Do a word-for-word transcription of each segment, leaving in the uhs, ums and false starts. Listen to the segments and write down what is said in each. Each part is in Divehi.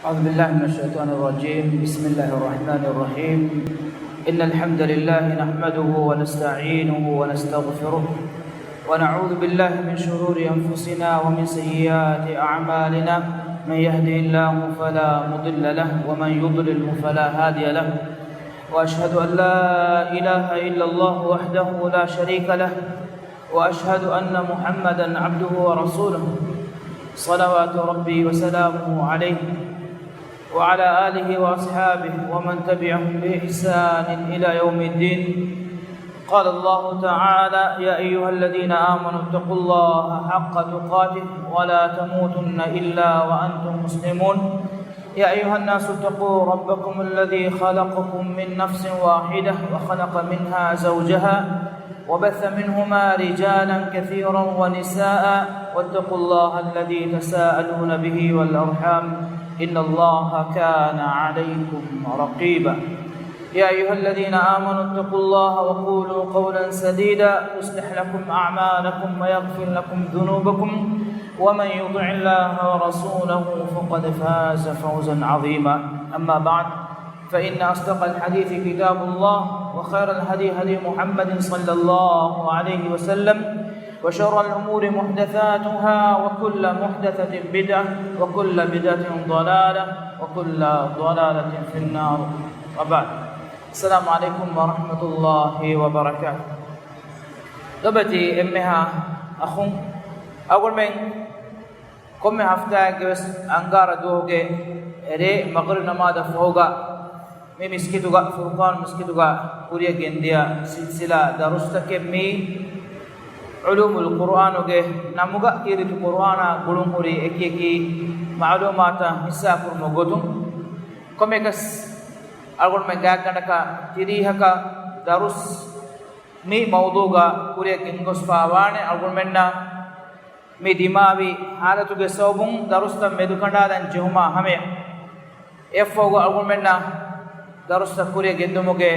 أعوذ بالله من الشيطان الرجيم. بسم الله الرحمن الرحيم. إن الحمد لله نحمده ونستعينه ونستغفره، ونعوذ بالله من شرور أنفسنا ومن سيئات أعمالنا. من يهده الله فلا مضل له، ومن يضلله فلا هادي له. وأشهد أن لا إله إلا الله وحده لا شريك له، وأشهد أن محمدا عبده ورسوله، صلوات ربي وسلامه عليه وعلى آله وأصحابه ومن تبعهم بإحسان إلى يوم الدين. قال الله تعالى: يا أيها الذين آمنوا اتقوا الله حق تقاته ولا تموتن إلا وأنتم مسلمون. يا أيها الناس اتقوا ربكم الذي خلقكم من نفس واحدة وخلق منها زوجها وبث منهما رجالا كثيرا ونساء، واتقوا الله الذي تساءلون به والأرحام، إن الله كان عليكم رقيبا. يا أيها الذين آمنوا اتقوا الله وقولوا قولا سديدا، يصلح لكم أعمالكم ويغفر لكم ذنوبكم، ومن يطع الله ورسوله فقد فاز فوزا عظيما. أما بعد، فإن أصدق الحديث كتاب الله، وخير الهدي هدي محمد صلى الله عليه وسلم، وشر الأمور محدثاتها، وكل محدثة بدعة، وكل بدعة ضلالة، وكل ضلالة في النار. وبعد. السلام عليكم ورحمة الله وبركاته. ލޮބުވެތި އެންމެހާ އަޚުން، އަޅުގަނޑުމެން ކޮންމެ ހަފްތާއެއްގެ ވެސް އަންގާރަ ދުވަހުގެ ރޭ މަޣްރިބް ނަމާދަށް ފަހުގަ މި މިސްކިތުގަ، ފުރުޤާން މިސްކިތުގަ ކުރިއަށް ގެންދިޔަ ސިލްސިލާ ދަރުސްތަކެއް މީ. ޢުލޫމުލް ޤުރުއާނުގެ ނަމުގަ ކީރިތި ޤުރުއާނާ ގުޅުންހުރި އެކިއެކި މަޢުލޫމާތަށް ހިއްސާކުރުމުގެ ގޮތުން، ކޮންމެއަކަސް އަޅުގަނޑުމެން ގާތްގަނޑަކަށް ތިރީހަކަށް ދަރުސް މި މައުޟޫގަ ކުރިއަށް ގެންގޮސްފާވާނެ. އަޅުގަނޑުމެންނަށް މި ދިމާވި ޙާލަތުގެ ސަބަބުން ދަރުސްތައް މެދުކަނޑާލަން ޖެހުމާ ހަމަޔަށް، އެއަށްފަހުގަ އަޅުގަނޑުމެންނަށް ދަރުސްތައް ކުރިއަށް ގެންދުމުގެ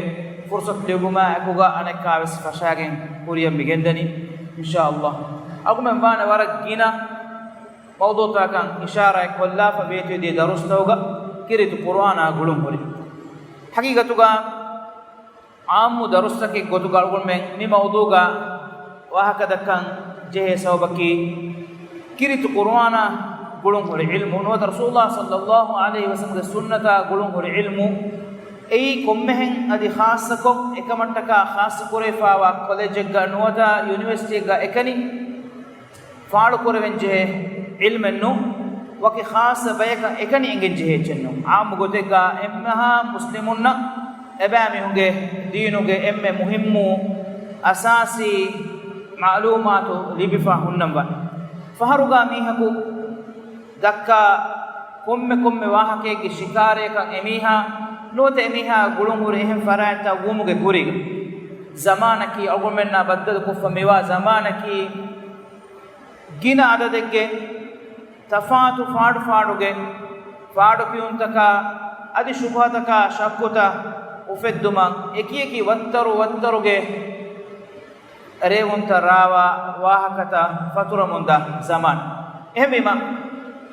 ފުރުޞަތު ލިބުމާ އެކުގަ އަނެއްކާވެސް ފަށާގެން ކުރިއަށް މިގެންދަނީ، އިންޝާﷲ. އަޅުގަނޑުމެން ވާނެ ވަރަށް ގިނަ މައުޟޫޢުތަކަށް އިޝާރާތް ކޮށްލާފަ ވޭތުވެދިޔަ ދަރުސްތަކުގަ ކީރިތި ޤުރުއާނާ ގުޅުންހުރި. ޙަޤީޤަތުގަ ޢާއްމު ދަރުސްތަކެއް ގޮތުގަ އަޅުގަނޑުމެން މި މައުޟޫޢުގަ ވާހަކަ ދައްކަން ޖެހޭ ސަބަބަކީ، ކީރިތި ޤުރުއާނާ ގުޅުންހުރި ޢިލްމު ނުވަތަ ރަސޫލާ ޞައްލައްލާހު ޢަލައިހި ވަސައްލަމްގެ ސުންނަތާ ގުޅުންހުރި ޢިލްމު، އެއީ ކޮންމެހެން އަދި ޚާއްޞަކޮށް އެކަމަށްޓަކާ ޚާއްޞަކުރެވިފާވާ ކޮލެޖެއްގަ ނުވަތަ ޔުނިވަރސިޓީއެއްގަ އެކަނި ފާޅުކުރެވެންޖެހޭ ޢިލްމެއް ނޫން، ވަކި ޚާއްޞަ ބަޔަކަށް އެކަނި އެނގެންޖެހޭ އެއްޗެއް ނޫން. ޢާއްމު ގޮތެއްގަ އެންމެހާ މުސްލިމުންނަށް އެބައިމީހުންގެ ދީނުގެ އެންމެ މުހިއްމު އަސާސީ މަޢުލޫމާތު ލިބިފަ ހުންނަންވާނެ. ފަހަރުގަ މީހަކު ދައްކާ ކޮންމެ ކޮންމެ ވާހަކައެއްގެ ޝިކާރައަކަށް އެމީހާ ނުވަތަ އެމީހާ ގުޅުންހުރި އެހެން ފަރާތްތައް ވުމުގެ ކުރީގަ، ޒަމާނަކީ އަޅުގަނޑުމެންނާ ބައްދަލުކޮށްފަ މިވާ ޒަމާނަކީ، ގިނަ އަދަދެއްގެ ތަފާތު ފާޑުފާޑުގެ ފާޑުކިޔުންތަކާ އަދި ޝުބުހަތަކާ ޝައްކުތައް އުފެއްދުމަށް އެކިއެކި ވައްތަރު ވައްތަރުގެ ރޭވުންތައް ރާވާ ވާހަކަތައް ފަތުރަމުންދާ ޒަމާން. އެހެންވީމަ،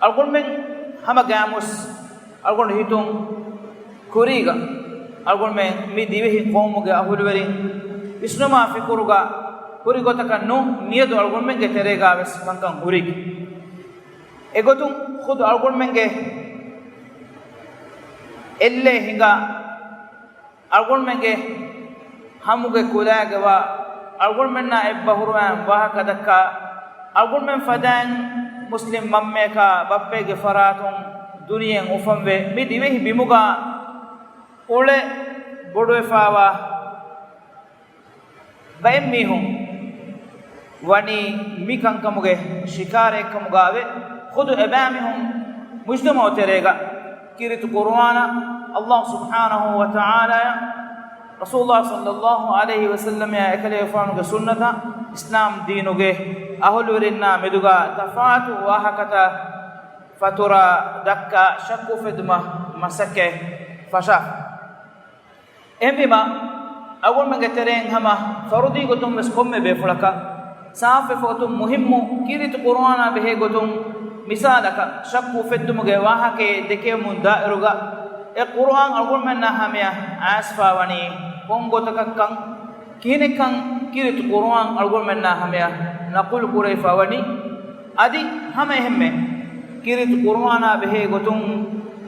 އަޅުގަނޑުމެން ހަމަ ގާމުސް އަޅުގަނޑު ހިތުން ކުރީގަ، އަޅުގަނޑުމެން މި ދިވެހި ޤައުމުގެ އަހުލުވެރިން ވިސްނުމާ ފިކުރުގަ ހުރި ގޮތަކަށް ނޫން، މިއަދު އަޅުގަނޑުމެންގެ ތެރޭގަ ވެސް ކަންކަން ހުރީ. އެގޮތުން ޚުދު އަޅުގަނޑުމެންގެ އެއްލެ ހިނގާ އަޅުގަނޑުމެންގެ ހަމުގެ ކުލައިގަވާ އަޅުގަނޑުމެންނާ އެއްބަހުރުވާން ވާހަކަ ދައްކާ އަޅުގަނޑުމެން ފަދައިން މުސްލިމް މަންމަޔަކާ ބައްޕައެއްގެ ފަރާތުން ދުނިޔެއަށް އުފަންވެ މި ދިވެހި ބިމުގަ އުޅެ ބޮޑުވެފާވާ ބައެއް މީހުން ވަނީ މި ކަންކަމުގެ ޝިކާރައެއްކަމުގައިވެ، ޚުދު އެބައިމީހުން މުޖްތަމަޢު ތެރޭގަ ކީރިތި ޤުރުއާނަށް، ﷲ ސުބްޙާނަހޫ ވަތަޢާލާއަށް، ރަސޫލާ ޞައްލައްލާހު ޢަލައިހި ވަސައްލަމަށް އެކަލޭގެފާނުގެ ސުންނަތަށް، އިސްލާމް ދީނުގެ އަހުލުވެރިންނާ މެދުގަ ތަފާތު ވާހަކަތައް ފަތުރަ ދައްކާ ޝައްކު އުފެއްދުމަށް މަސައްކަތް ފަށާފަ. އެހެންވީމަ، އަޅުގަނޑުމެންގެ ތެރެއިން ހަމަ ފަރުދީ ގޮތުން ވެސް ކޮންމެ ބޭފުޅަކަށް ސާފުވެފަ އޮތުން މުހިއްމު ކީރިތި ޤުރުއާނާ ބެހޭ ގޮތުން މިސާލަކަށް، ޝައްކު އުފެއްދުމުގެ ވާހަކައެއް ދެކެވެމުން ދާއިރުގަ، އެ ޤުރުއާން އަޅުގަނޑުމެންނާ ހަމަޔަށް އައިސްފާވަނީ ކޮން ގޮތަކަށްކަން، ކިހިނެއްކަން ކީރިތި ޤުރުއާން އަޅުގަނޑުމެންނާ ހަމަޔަށް ނަޤުލު ކުރެވިފާވަނީ؟ އަދި ހަމަ އެހެންމެ، ކީރިތި ޤުރުއާނާ ބެހޭ ގޮތުން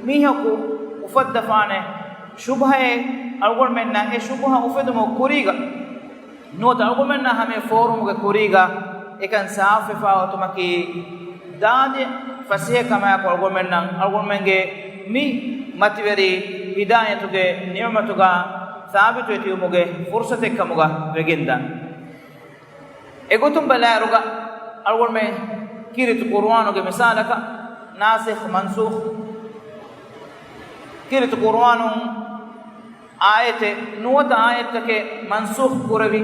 މީހަކު އުފައްދަފާނެ ޝުބުހައެއް އަޅުގަނޑުމެންނަށް އެ ޝުބުހަ އުފެދުމުގެ ކުރީގަ، ނުވަތަ އަޅުގަނޑުމެންނާ ހަމަޔަށް ފޯރުމުގެ ކުރީގަ އެކަން ސާފުވެފާ އޮތުމަކީ، ދާދި ފަސޭހަކަމާއެކު އަޅުގަނޑުމެންނަށް އަޅުގަނޑުމެންގެ މި މަތިވެރި ހިދާޔަތުގެ ނިޢުމަތުގަ ސާބިތުވެ ތިބުމުގެ ފުރުޞަތެއްކަމުގަ ވެގެންދާނެ. އެގޮތުން ބަލާއިރުގަ އަޅުގަނޑުމެން ކީރިތި ޤުރުއާނުގެ މިސާލަކަށް، ނާސިޚް މަންސޫޚް، ކީރިތި ޤުރުއާނުން އާޔަތެއް ނުވަތަ އާޔަތްތަކެއް މަންސޫޚް ކުރެވި،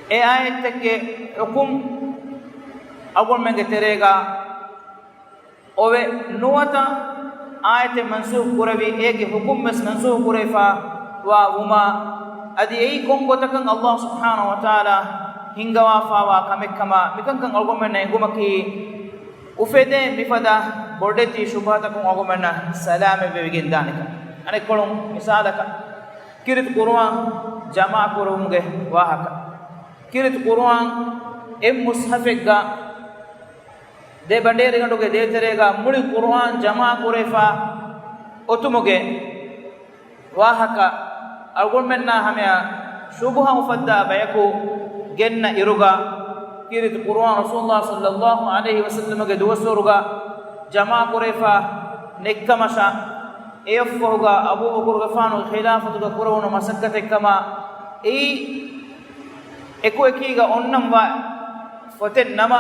އެ އާޔަތްތަކެއްގެ ޙުކުމް އަޅުގަނޑުމެންގެ ތެރޭގަ އޮވެ، ނުވަތަ އާޔަތެއް މަންސޫޚް ކުރެވި، އޭގެ ޙުކުމް ވެސް މަންސޫޚް ކުރެވިފާ ވާ ވުމާ، އަދި އެއީ ކޮން ގޮތަކަށް ﷲ ސުބްޙާނަހޫ ވަތަޢާލާ ހިންގަވާފާވާ ކަމެއްކަމާ، މިކަންކަން އަޅުގަނޑުމެންނަށް އެނގުމަކީ، އުފެދޭ މިފަދަ ބޮޑެތި ޝުބުހަތަކުން އަޅުގަނޑުމެންނަށް ސަލާމަތްވެވިގެން ދާނެކަން. އަނެއްކޮޅުން މިސާލަކަށް، ކީރިތި ޤުރުއާން ޖަމާކުރުމުގެ ވާހަކަ. ކީރިތި ޤުރުއާން އެއް މުޞްޙަފެއްގަ ދެ ބަނޑޭރިގަނޑުގެ ދޭތެރޭގަ މުޅި ޤުރުއާން ޖަމާކުރެވިފާ އޮތުމުގެ ވާހަކަ އަޅުގަނޑުމެންނާ ހަމަޔަށް ޝުބުހަ އުފައްދާ ބަޔަކު ގެންނަ އިރުގަ، ކީރިތި ޤުރުއާން ރަސޫލުﷲ ޞައްލަﷲ ޢަލައިހި ވަސައްލަމަގެ ދުވަސްވަރުގަ ޖަމާކުރެވިފާ ނެތްކަމަށާ، އެއަށްފަހުގަ އަބޫބަކުރުގެފާނުގެ ޚިލާފަތުގަ ކުރެވުނު މަސައްކަތެއްކަމާ، އެއީ އެކުއެކީގަ އޮންނަންވާ ފޮތެއް ނަމަ،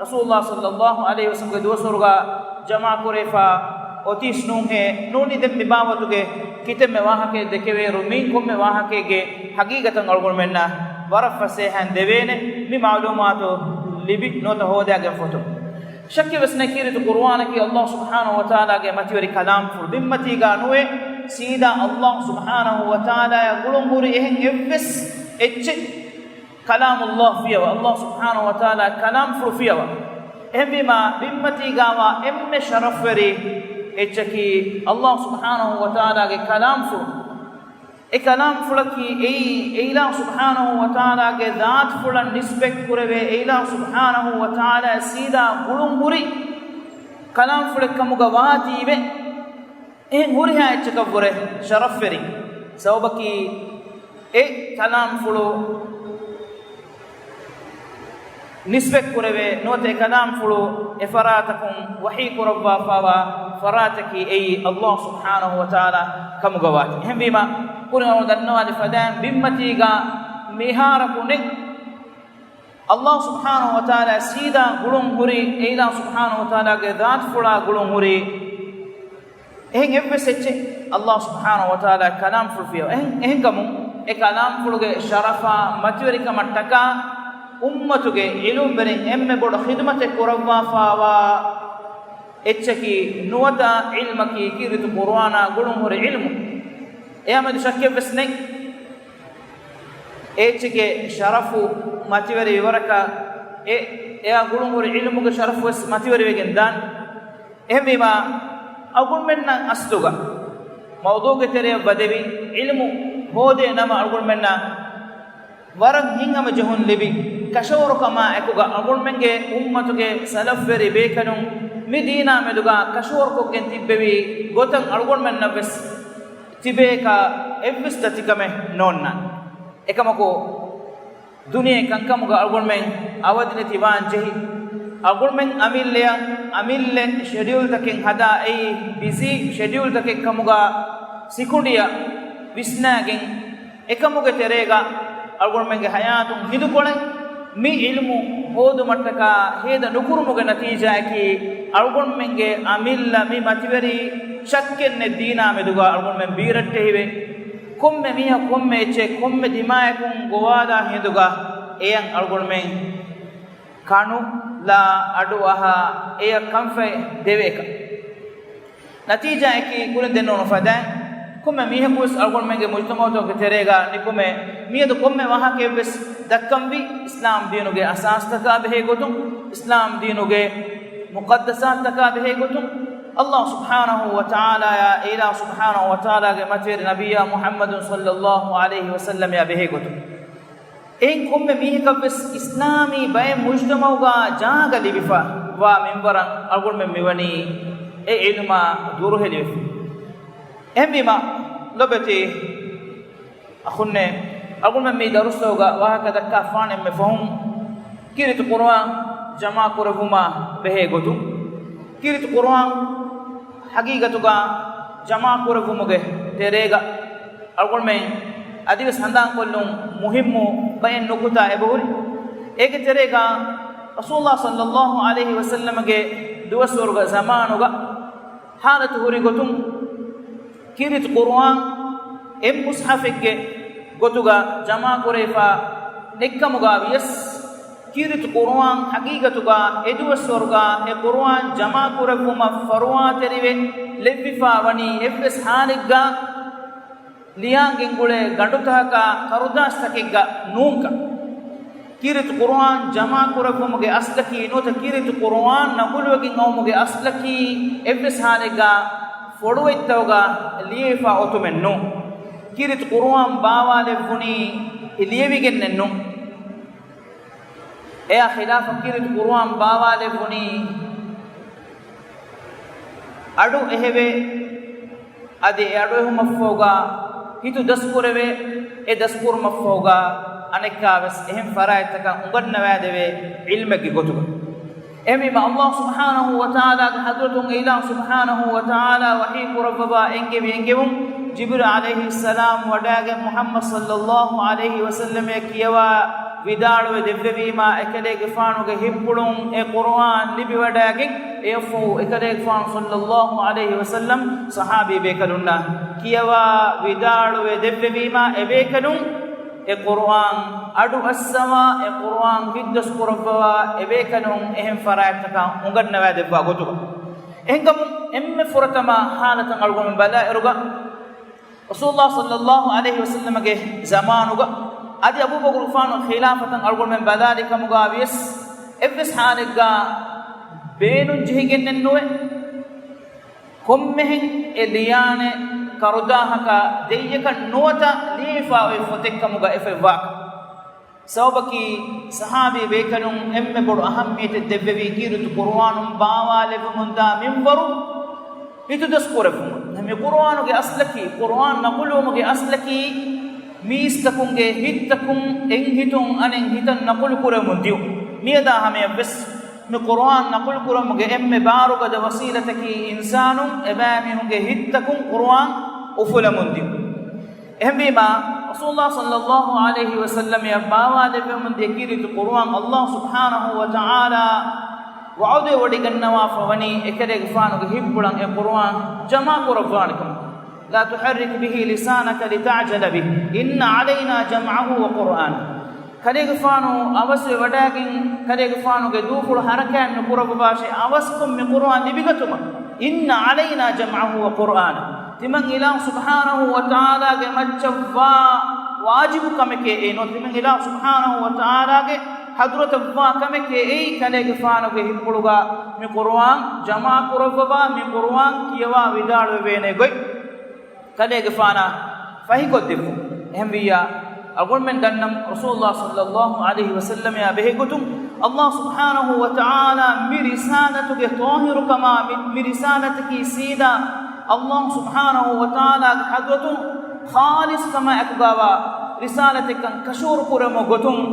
ރަސޫލުﷲ ޞައްލަﷲ ޢަލައިހި ވަސައްލަމްގެ ދުވަސްވަރުގަ ޖަމާކުރެވިފާ އޮތީސް ނޫންހޭ. ނޫނީ ދެން މި ބާވަތުގެ ކިތަންމެ ވާހަކައެއް ދެކެވޭއިރު، މިއިން ކޮންމެ ވާހަކައެއްގެ ޙަޤީޤަތަށް އަޅުގަނޑުމެންނަށް ވަރަށް ފަސޭހައިން ދެވޭނެ، މި މަޢުލޫމާތު ލިބި ނުވަތަ ހޯދާގެން ފޮތުން. ޝައްކެއް ވެސް ނެތް، ކީރިތި ޤުރުއާނަކީ ﷲ ސުބްޙާނަހޫ ވަތަޢާލާގެ މަތިވެރި ކަލާމްފުޅު. ބިންމަތީގަ ނުވެ، ސީދާ ﷲ ސުބްޙާނަހޫ ވަތަޢާލާއާ ގުޅުން ހުރި އެހެން އެއްވެސް އެއްޗެއް ކަލާމުﷲ ފިޔަވަ، ﷲ ސުބްޙާނަހޫ ވަތަޢާލާ ކަލާމްފުޅު ފިޔަވަ. އެހެންވީމާ، ބިންމަތީގަވާ އެންމެ ޝަރަފްވެރި އެއްޗަކީ ﷲ ސުބްޙާނަހޫ ވަތަޢާލާގެ ކަލާމްފުޅު. އެ ކަލާމްފުޅަކީ އެއީ، އެއިލާހު ސުބްޙާނަހޫ ވަތަޢާލާގެ ޛާތުފުޅަށް ނިސްބަތް ކުރެވޭ، އެއިލާހު ސުބްޙާނަހޫ ވަތަޢާލާ ސީދާ ގުޅުން ހުރި ކަލާމްފުޅެއް ކަމުގަ ވާތީވެ، އެހެން ހުރިހާ އެއްޗަކަށްވުރެ ޝަރަފްވެރި. ސަބަބަކީ، އެ ކަލާމްފުޅު ނިސްބަތް ކުރެވޭ، ނުވަތަ އެ ކަލާމްފުޅު އެ ފަރާތަކުން ވަޙީ ކުރައްވާފާވާ ފަރާތަކީ އެއީ ﷲ ސުބްޙާނަހޫ ވަތަޢާލާ ކަމުގަ ވާތީ. އެހެންވީމާ، ކުރިން އަޅުގަނޑު ދަންނަވާލި ފަދައިން، ބިންމަތީގަ މިހާރަކު ނެތް. ﷲ ސުބްޙާނަހޫ ވަތަޢާލާ ސީދާ ގުޅުން ހުރި، އެއިލާހު ސުބްޙާނަހޫ ވަތަޢާލާގެ ޛާތުފުޅާ ގުޅުން ހުރި އެހެން އެއްވެސް އެއްޗެއް ﷲ ސުބްޙާނަހޫ ވަތަޢާލާ ކަލާމްފުޅު ފިޔަވަ. އެހެން، އެހެންކަމުން އެ ކަލާމްފުޅުގެ ޝަރަފާ މަތިވެރިކަމަށްޓަކާ އުއްމަތުގެ ޢިލްމުވެރިން އެންމެ ބޮޑު ޚިދުމަތެއް ކުރައްވާފާވާ އެއްޗަކީ ނުވަތަ ޢިލްމަކީ ކީރިތި ޤުރުއާނާ ގުޅުން ހުރި ޢިލްމު. އެއާމެދު ޝައްކެއްވެސް ނެތް. އެ އެއްޗެއްގެ ޝަރަފު މަތިވެރިވި ވަރަކަށް، އެ، އެއާ ގުޅުން ހުރި ޢިލްމުގެ ޝަރަފުވެސް މަތިވެރިވެގެން ދާން. އެހެންވީމާ، އަޅުގަނޑުމެންނަށް އަސްލުގަ މައުޟޫޢުގެ ތެރެއަށް ވަދެވި ޢިލްމު ހޯދޭ ނަމަ، އަޅުގަނޑުމެންނަށް ވަރަށް ހިތްހަމަޖެހުން ލިބި، ކަށަވަރުކަމާ އެކުގަ އަޅުގަނޑުމެންގެ އުއްމަތުގެ ސަލަފްވެރި ބޭކަލުން މި ދީނާ މެދުގަ ކަށަވަރުކޮށްގެން ތިއްބެވި ގޮތަށް އަޅުގަނޑުމެންނަށްވެސް ތިބޭކަށް އެއްވެސް ދަތިކަމެއް ނޯންނާނެ. އެކަމަކު، ދުނިޔެ ކަންކަމުގަ އަޅުގަނޑުމެން އަވަދިނެތި ވާން ޖެހި، އަޅުގަނޑުމެން އަމިއްލަޔަށް، އަމިއްލަ ޝެޑިއުލްތަކެއް ހަދާ، އެއީ ބިޒީ ޝެޑިއުލްތަކެއް ކަމުގަ ސިކުނޑިއަށް ވިސްނާގެން، އެކަމުގެ ތެރޭގަ އަޅުގަނޑުމެންގެ ޙަޔާތުން ހިނދުކޮޅެއް މި ޢިލްމު ހޯދުމަށްޓަކާ ހޭދަ ނުކުރުމުގެ ނަތީޖާއަކީ، އަޅުގަނޑުމެންގެ އަމިއްލަ މި މަތިވެރި ޝައްކެއްނެތް ދީނާ މެދުގަ އަޅުގަނޑުމެން ބީރައްޓެހިވެ، ކޮންމެ މީހަކު ކޮންމެ އެއްޗެއް ކޮންމެ ދިމާޔަކުން ގޮވާލާ ހިނދުގަ އެޔަށް އަޅުގަނޑުމެން ކަނު ލާ އަޑު އަހާ އެޔަށް ކަންފަތް ދެވޭކަށް. ނަތީޖާއަކީ ކުރިން ދެންނެވުނު ފަދައިން، ކޮންމެ މީހަކުވެސް އަޅުގަނޑުމެންގެ މުޖްތަމަޢުތަކުގެ ތެރޭގަ ނިކުމެ، މިއަދު ކޮންމެ ވާހަކައެއްވެސް ދައްކަންވީ އިސްލާމް ދީނުގެ އަސާސްތަކާ ބެހޭ ގޮތުން، އިސްލާމް ދީނުގެ މުޤައްދަސާތްތަކާ ބެހޭ ގޮތުން، އަﷲ ސުބްޙާނަހޫ ވަތަޢާލާއާ، އެ އިލާހު ސުބްޙާނަހޫ ވަތަޢާލާގެ މަތިވެރި ނަބިއްޔާ މުޙައްމަދު ޞައްލައްލާހު ޢަލައިހި ވަސައްލަމައާ ބެހޭ ގޮތުން، އެއިން ކޮންމެ މީހަކަށްވެސް އިސްލާމީ ބައެއް މުޖްތަމަޢުގަ ޖާގަ ލިބިފަ ވާ މިންވަރަށް އަޅުގަނޑުމެން މިވަނީ އެ ޢިލްމާ ދުރުހެލިވެފަ. އެހެންވީމާ، ލޮބެތި އަޚުންނޭ، އަޅުގަނޑުމެން މި ދަރުސްތަކުގަ ވާހަކަ ދައްކާފާނެ އެންމެ ފަހުން، ކީރިތި ޤުރުއާން ޖަމާކުރެއްވުމާ ބެހޭ ގޮތުން، ކީރިތި ޤުރުއާން ޙަޤީޤަތުގަ ޖަމާކުރެއްވުމުގެ ތެރޭގަ އަޅުގަނޑުމެން އަދިވެސް ހަނދާންކޮށްލުން މުހިއްމު ބައެއް ނުކުތާ އެބަހުރި. އޭގެ ތެރޭގަ ރަސޫލާ ޞައްލައްލާހު ޢަލައިހި ވަސައްލަމަގެ ދުވަސްވަރުގެ ޒަމާނުގަ ޙާލަތު ހުރި ގޮތުން، ކީރިތި ޤުރުއާން އެއް މުޞްޙަފެއްގެ ގޮތުގަ ޖަމާކުރެވިފަ ނެތްކަމުގަ ވިޔަސް، ކީރިތި ޤުރުއާން ޙަޤީޤަތުގަ އެ ދުވަސްވަރުގަ އެ ޤުރުއާން ޖަމާކުރެއްވުމަށް ފަރުވާތެރިވެ ލެއްވިފަ ވަނީ އެއްވެސް ޙާލެއްގަ ލިޔާން ގެންގުޅޭ ގަނޑުތަކަކާ ކަރުދާސްތަކެއްގަ ނޫންކަން. ކީރިތި ޤުރުއާން ޖަމާކުރެއްވުމުގެ އަސްލަކީ ނުވަތަ ކީރިތި ޤުރުއާން ނަޤުލުވެގެން އައުމުގެ އަސްލަކީ އެއްވެސް ޙާލެއްގަ ފޮޅުވައްތަކުގަ ލިޔެފަ އޮތުމެއް ނޫން. ކީރިތި ޤުރުއާން ބާވާލެއްވުނީ ލިޔެވިގެންނެއް ނޫން. އެއާ ޚިލާފަށް ކީރިތި ޤުރުއާން ބާވާލެއްވުނީ އަޑު އެހެވޭ، އަދި އެ އަޑުއެހުމަށްފަހުގަ ހިތު ދަސްކުރެވޭ، އެ ދަސްކުރުމަށްފަހުގަ އަނެއްކާވެސް އެހެން ފަރާތްތަކަށް އުނގަންނަވާދެވޭ ޢިލްމެއްގެ ގޮތުގަ. އެހެންވީމަ، އަﷲ ސުބްޙާނަހޫ ވަތަޢާލާގެ ޙަޟްރަތުން އެ އިލާހު ސުބްޙާނަހޫ ވަތަޢާލާ ވަޙީ ކުރައްވަވާ އެންގެވި އެންގެވުން، ޖިބްރީލް ޢަލައިހިއްސަލާމް ވަޑައިގެން މުޙައްމަދު ޞައްލައްލާހު ޢަލައިހި ވަސައްލަމަށް ކިޔަވާ ވިދާޅުވެ ދެއްވެވީމާ، އެކަލޭގެފާނުގެ ހިތްޕުޅުން އެ ޤުރުއާން ލިބިވަޑައިގެން، އެއަށްފަހު އެކަލޭގެފާނު ޞައްލައްލާހު ޢަލައިހި ވަސައްލަމް ޞަޙާބީ ބޭކަލުންނަށް ކިޔަވާ ވިދާޅުވެ ދެއްވެވީމާ، އެބޭކަލުން އެ ޤުރުއާން އަޑު އައްސަވާ، އެ ޤުރުއާން ހިތްދަސް ކުރައްވަވާ، އެބޭކަލުން އެހެން ފަރާތްތަކަށް އުނގަންނަވާ ދެއްވާ ގޮތުގަ. އެހެންކަމުން އެންމެ ފުރަތަމަ ޙާލަތަށް އަޅުގަނޑުމެން ބަލާއިރުގަ، ރަސޫލުﷲ ޞައްލައްލާހު ޢަލައިހި ވަސައްލަމަގެ ޒަމާނުގަ އަދި އަބޫބަކުރުގެފާނު ޚިލާފަތަށް އަޅުގަނޑުމެން ބަލާލި ކަމުގަ ވިޔަސް، އެއްވެސް ޙާލެއްގަ ބޭނުން ޖެހިގެންނެއް ނުވެ. ކޮންމެހެން އެ ލިޔާނެ ކަރުދާހަކަށް ދެއްޔަކަށް ނުވަތަ ލިޔެފަ އޮތް ފޮތެއްކަމުގަ އެފައިވާކަން. ސަބަބަކީ، ޞަޙާބީ ބޭކަލުން އެންމެ ބޮޑު އަހައްމިޔަތެއް ދެއްވެވީ ކީރިތި ޤުރުއާނުން ބާވާލެއްވުމުންދާ މިންވަރު ހިތުދަސް ކުރެއްވުމުން. މި ޤުރުއާނުގެ އަސްލަކީ، ޤުރުއާން ނަޤުލުވުމުގެ އަސްލަކީ، މީސްތަކުންގެ ހިތްތަކުން އެއް ހިތުން އަނެއް ހިތަށް ނަޤުލު ކުރެވުމުން ދިޔުން. މިއަދާ ހަމަޔަށްވެސް މި ޤުރުއާން ނަޤުލު ކުރުމުގެ އެންމެ ބާރުގަދަ ވަސީލަތަކީ އިންސާނުން އެބައިމީހުންގެ ހިތްތަކުން ޤުރުއާން އުފުލަމުން ދިޔުން. އެހެންވީމާ، ރަސޫލުﷲ ޞައްލައްލާހު ޢަލައިހި ވަސައްލަމަށް ބާވާލެއްވެމުން ދިޔަ ކީރިތި ޤުރުއާން އަﷲ ސުބްޙާނަހޫ ވަތަޢާލާ ވަޢުދެއް ވޮޑިގަންނަވާފަ ވަނީ އެކަލޭގެފާނުގެ ހިތްޕުޅަށް އެ ޤުރުއާން ޖަމާކުރައްވާނެ ކަމަށް. لا تحرك به لسانك لتعجل به إن علينا جمعه وقرآنه. ކަލޭގެފާނު އަވަސްވެ ވަޑައިގެން، ކަލޭގެފާނުގެ ދޫފުޅު ޙަރަކާތް ނުކުރައްވާށޭ، އަވަސްކޮށް މި ޤުރުއާން ލިބިގަތުމަށް. إن علينا جمعه وقرآنه. ތިމަން އިލާހު ސުބްޙާނަހޫ ވަތަޢާލާގެ މައްޗަށްވާ ވާޖިބު ކަމެކޭ އެއީ ނުވަތަ، ތިމަން އިލާހު ސުބްޙާނަހޫ ވަތަޢާލާގެ ޙަޟްރަތަށްވާ ކަމެކޭ އެއީ، ކަލޭގެފާނުގެ ހިތްޕުޅުގަ މި ޤުރުއާން ޖަމާކުރައްވަވާ، މި ޤުރުއާން ކިޔަވާ ވިދާޅުވެވޭނެ ގޮތް. ކަލޭގެފާނަށް ފަހިކޮށްދެއްވުން. އެހެންވިއްޔާ، އަޅުގަނޑުމެން ދަންނަން، ރަސޫލުﷲ ޞައްލައްލާހު ޢަލައިހި ވަސައްލަމައާ ބެހޭގޮތުން، އަﷲ ސުބްޙާނަހޫ ވަތަޢާލާ މި ރިސާލަތުގެ ޠާހިރުކަމާ، މި، މި ރިސާލަތަކީ ސީދާ އަﷲ ސުބްޙާނަހޫ ވަތަޢާލާގެ ޙަޟްރަތުން ޚާލިޞްކަމާ އެކުގަވާ ރިސާލަތެއްކަން ކަށަވަރު ކުރެވުމުގެ ގޮތުން،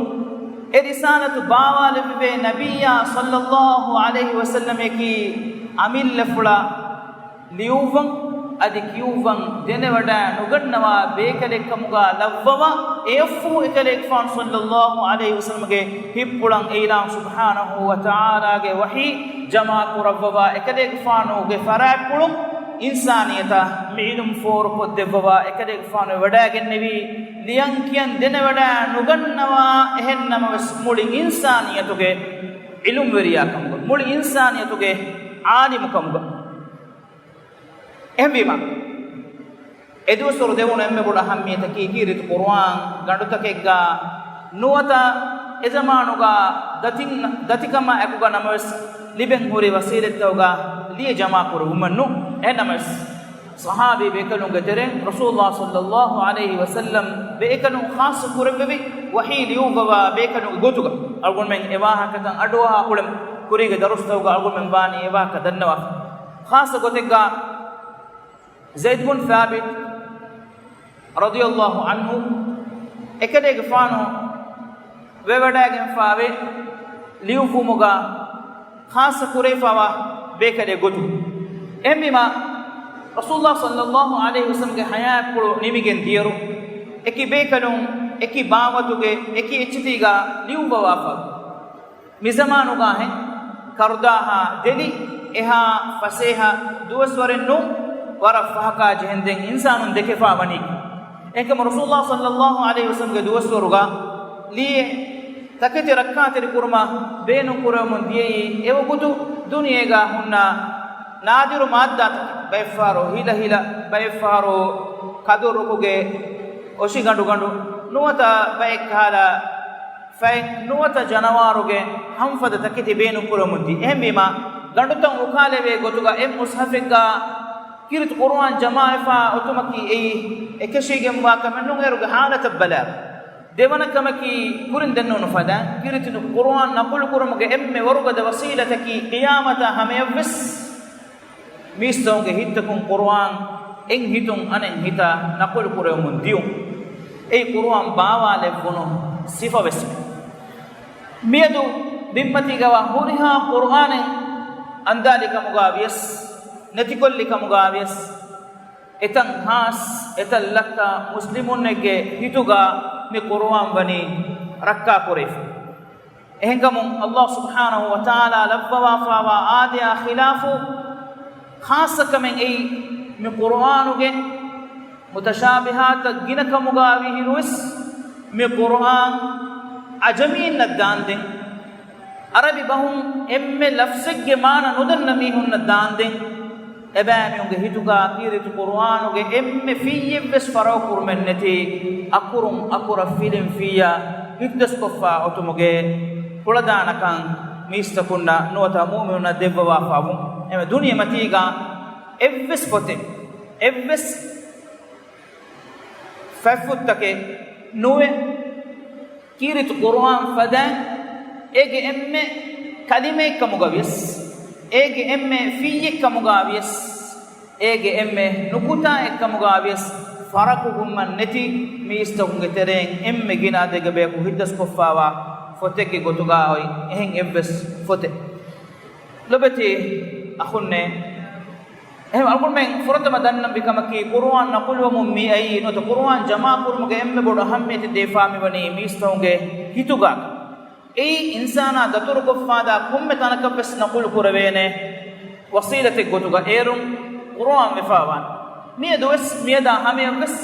އެ ރިސާލަތު ބާވާލެއްވެވޭ ނަބިއްޔާ ޞައްލައްލާހު ޢަލައިހި ވަސައްލަމަކީ އަމިއްލަފުޅާ ލިޔުއްވަން އަދި ކިޔުއްވަން ދެނެވަޑައި ނުގަންނަވާ ބޭކަލެއްކަމުގަ ލައްވަވާ، އެއަށްފަހު އެކަލޭގެފާނު ޞައްލައްލާހު ޢަލައިހި ވަސައްލަމަގެ ހިތްޕުޅަށް އެއިލާހު ސުބްޙާނަހޫ ވަތަޢާލާގެ ވަޙީ ޖަމާކުރައްވަވާ، އެކަލޭގެފާނުގެ ފަރާތްޕުޅުން އިންސާނިއްޔަތަށް މި ޢިލްމު ފޯރުކޮށްދެއްވަވާ، އެކަލޭގެފާނު ވަޑައިގެންނެވީ ލިޔަން ކިޔަން ދެނެވަޑައި ނުގަންނަވާ، އެހެން ނަމަވެސް މުޅި އިންސާނިއްޔަތުގެ ޢިލްމުވެރިޔާ ކަމުގަ، މުޅި އިންސާނިއްޔަތުގެ ޢާލިމު ކަމުގަ. އެހެންވީމަ، އެދުވަސްވަރު ދެވުނު އެންމެ ބޮޑު އަހައްމިއްޔަތަކީ ކީރިތި ޤުރުއާން ގަނޑުތަކެއްގަ ނުވަތަ އެޒަމާނުގަ ދަތިން، ދަތިކަމާ އެކުގަ ނަމަވެސް ލިބެން ހުރި ވަސީލަތްތަކުގަ ލިޔެ ޖަމާކުރެވުމެއް ނޫން. އެހެންނަމަވެސް، ޞަޙާބީ ބޭކަލުންގެ ތެރެއިން ރަސޫލާ ޞައްލައްލާހު ޢަލައިހި ވަސައްލަމް ބޭކަލުން ޚާއްޞަ ކުރެއްވެވި ވަޙީ ލިޔުއްވަވާ ބޭކަލުންގެ ގޮތުގަ އަޅުގަނޑުމެން އެ ވާހަކަތައް އަޑުއަހާ އުޅެމު. ކުރީގެ ދަރުސްތަކުގަ އަޅުގަނޑުމެން ވާނީ އެ ވާހަކަ ދަންނަވާފަ. ޚާއްޞަ ގޮތެއްގަ ޒައިދު ބުން ސާބިތު ރަޟިޔައްލާހު ޢަންހު އެކަލޭގެފާނު ވެވަޑައިގެންފާވޭ ލިޔުއްވުމުގަ ޚާއްޞަ ކުރެވިފަވާ ބޭކަލެއް ގޮތުން. އެހެންވީމާ، ރަސޫލާ ޞައްލައްލާހު ޢަލައިހި ވަސައްލަމްގެ ޙަޔާތްޕުޅު ނިމިގެން ދިޔައިރު، އެކި ބޭކަލުން އެކި ބާވަތުގެ އެކި އެއްޗިތީގަ ލިޔުއްވަވާފަ. މިޒަމާނުގަހެން ކަރުދާހާ ދެލި އެހާ ފަސޭހަ ދުވަސްވަރެއް ނޫން، ވަރަށް ފަހަކާ ޖެހެންދެން އިންސާނުން ދެކެފާ ވަނީ. އެހެންކަމުން ރަސޫލާ ޞައްލައްލާހު ޢަލައިހި ވަސައްލަމްގެ ދުވަސްވަރުގަ ލިޔެ ތަކެތި ރައްކާތެރި ކުރުމަށް ބޭނުން ކުރެވެމުން ދިޔައީ އެވަގުތު ދުނިޔޭގަ ހުންނަ ނާދިރު މާއްދާތަކެއް، ބައެއްފަހަރު ހިލަ ހިލަ، ބައެއްފަހަރު ކަދުރުކުގެ އޮށިގަނޑުގަނޑު، ނުވަތަ ބައެއް ކަހަލަ ފަތް، ނުވަތަ ޖަނަވާރުގެ ހަންފަދަ ތަކެތި ބޭނުން ކުރަމުންދި. އެހެންވީމާ، ގަނޑުތައް އުކާލެވޭ ގޮތުގަ އެއް މުޞްޙަފެއްގަ ކީރިތި ޤުރުއާން ޖަމާވެފާ އޮތުމަކީ އެއީ އެކަށީގެންވާ ކަމެއް ނޫން، އޭރުގެ ޙާލަތަށް ބަލާ. ދެވަނަ ކަމަކީ، ކުރިން ދެންނެވުނު ފަދަ ކީރިތި ޤުރުއާން ނަޤުލު ކުރުމުގެ އެންމެ ވަރުގަދަ ވަސީލަތަކީ ޤިޔާމަތާ ހަމަޔަށްވެސް މީސްތަކުންގެ ހިތްތަކުން ޤުރުއާން އެއް ހިތުން އަނެއް ހިތަށް ނަޤުލު ކުރެވެމުން ދިޔުން. އެއީ ޤުރުއާން ބާވާލެއްވުނު ސިފަވެސް. މިއަދު ބިންމަތީގަވާ ހުރިހާ ޤުރުއާނެއް އަންދާލި ކަމުގަ ވިޔަސް، ނެތިކޮށްލި ކަމުގަ ވިޔަސް، އެތަން ހާސް، އެތައް ލައްކަ މުސްލިމުންނެއްގެ ހިތުގަ މި ޤުރުއާން ވަނީ ރައްކާ ކުރެވިފަ. އެހެންކަމުން، ﷲ ސުބްޙާނަހޫ ވަތަޢާލާ ލައްވަވާފާވާ އާދަޔާ ޚިލާފު، ޚާއްޞަ ކަމެއް އެއީ، މި ޤުރުއާނުގެ މުތަޝާބިހާތައް ގިނަ ކަމުގަ ވީހިރުވެސް، މި ޤުރުއާން ޢަޖަމީންނަށް ދާންދެން، ޢަރަބި ބަހުން އެންމެ ލަފްޒެއްގެ މާނަ ނުދަންނަ މީހުންނަށް ދާންދެން، އެބައިމީހުންގެ ހިތުގަ ކީރިތި ޤުރުއާނުގެ އެންމެ ފިއްޔެއްވެސް ފަރަގު ކުރުމެއް ނެތި، އަކުރުން އަކުރަށް ފިލިން ފިއްޔާ ހިތްދަސްކޮށްފަ އޮތުމުގެ ކުޅަދާނަކަން މީސްތަކުންނަށް ނުވަތަ މުއުމިނުންނަށް ދެއްވަވާފަވުން. އެމެ ދުނިޔެމަތީގަ އެއްވެސް ފޮތެއް، އެއްވެސް ފަތްފުށްތަކެއް ނުވެ، ކީރިތި ޤުރުއާން ފަދައިން، އޭގެ އެންމެ ކަލިމައެއްކަމުގަ ވިޔަސް، އޭގެ އެންމެ ފިއްޔެއްކަމުގަ ވިޔަސް، އޭގެ އެންމެ ނުކުތާއެއްކަމުގަ ވިޔަސް، ފަރަގު ހުންމަން ނެތި މީސްތަކުންގެ ތެރެއިން އެންމެ ގިނަ އަދަދެއްގެ ބަޔަކު ހިތްދަސްކޮށްފާވާ ފޮތެއްގެ ގޮތުގަ އޮތް އެހެން އެއްވެސް ފޮތެއް. ލޮބެތި އަޚުންނޭ، އެހެން އަޅުގަނޑުމެން ފުރަތަމަ ދަންނަންވީ ކަމަކީ، ޤުރުއާން ނަޤުލުވަމުން މިއައީ ނުވަތަ ޤުރުއާން ޖަމާކުރުމުގެ އެންމެ ބޮޑު އަހައްމިޔަތެއް ދީފާ މިވަނީ މީސްތަކުންގެ ހިތުގަ. އެއީ އިންސާނާ ދަތުރުކޮށްފާދާ ކޮންމެ ތަނަކަށްވެސް ނަޤުލު ކުރެވޭނެ ވަސީލަތެއް ގޮތުގަ އޭރުން ޤުރުއާން ވެފާވާނެ. މިއަދުވެސް މިއަދާ ހަމަޔަށްވެސް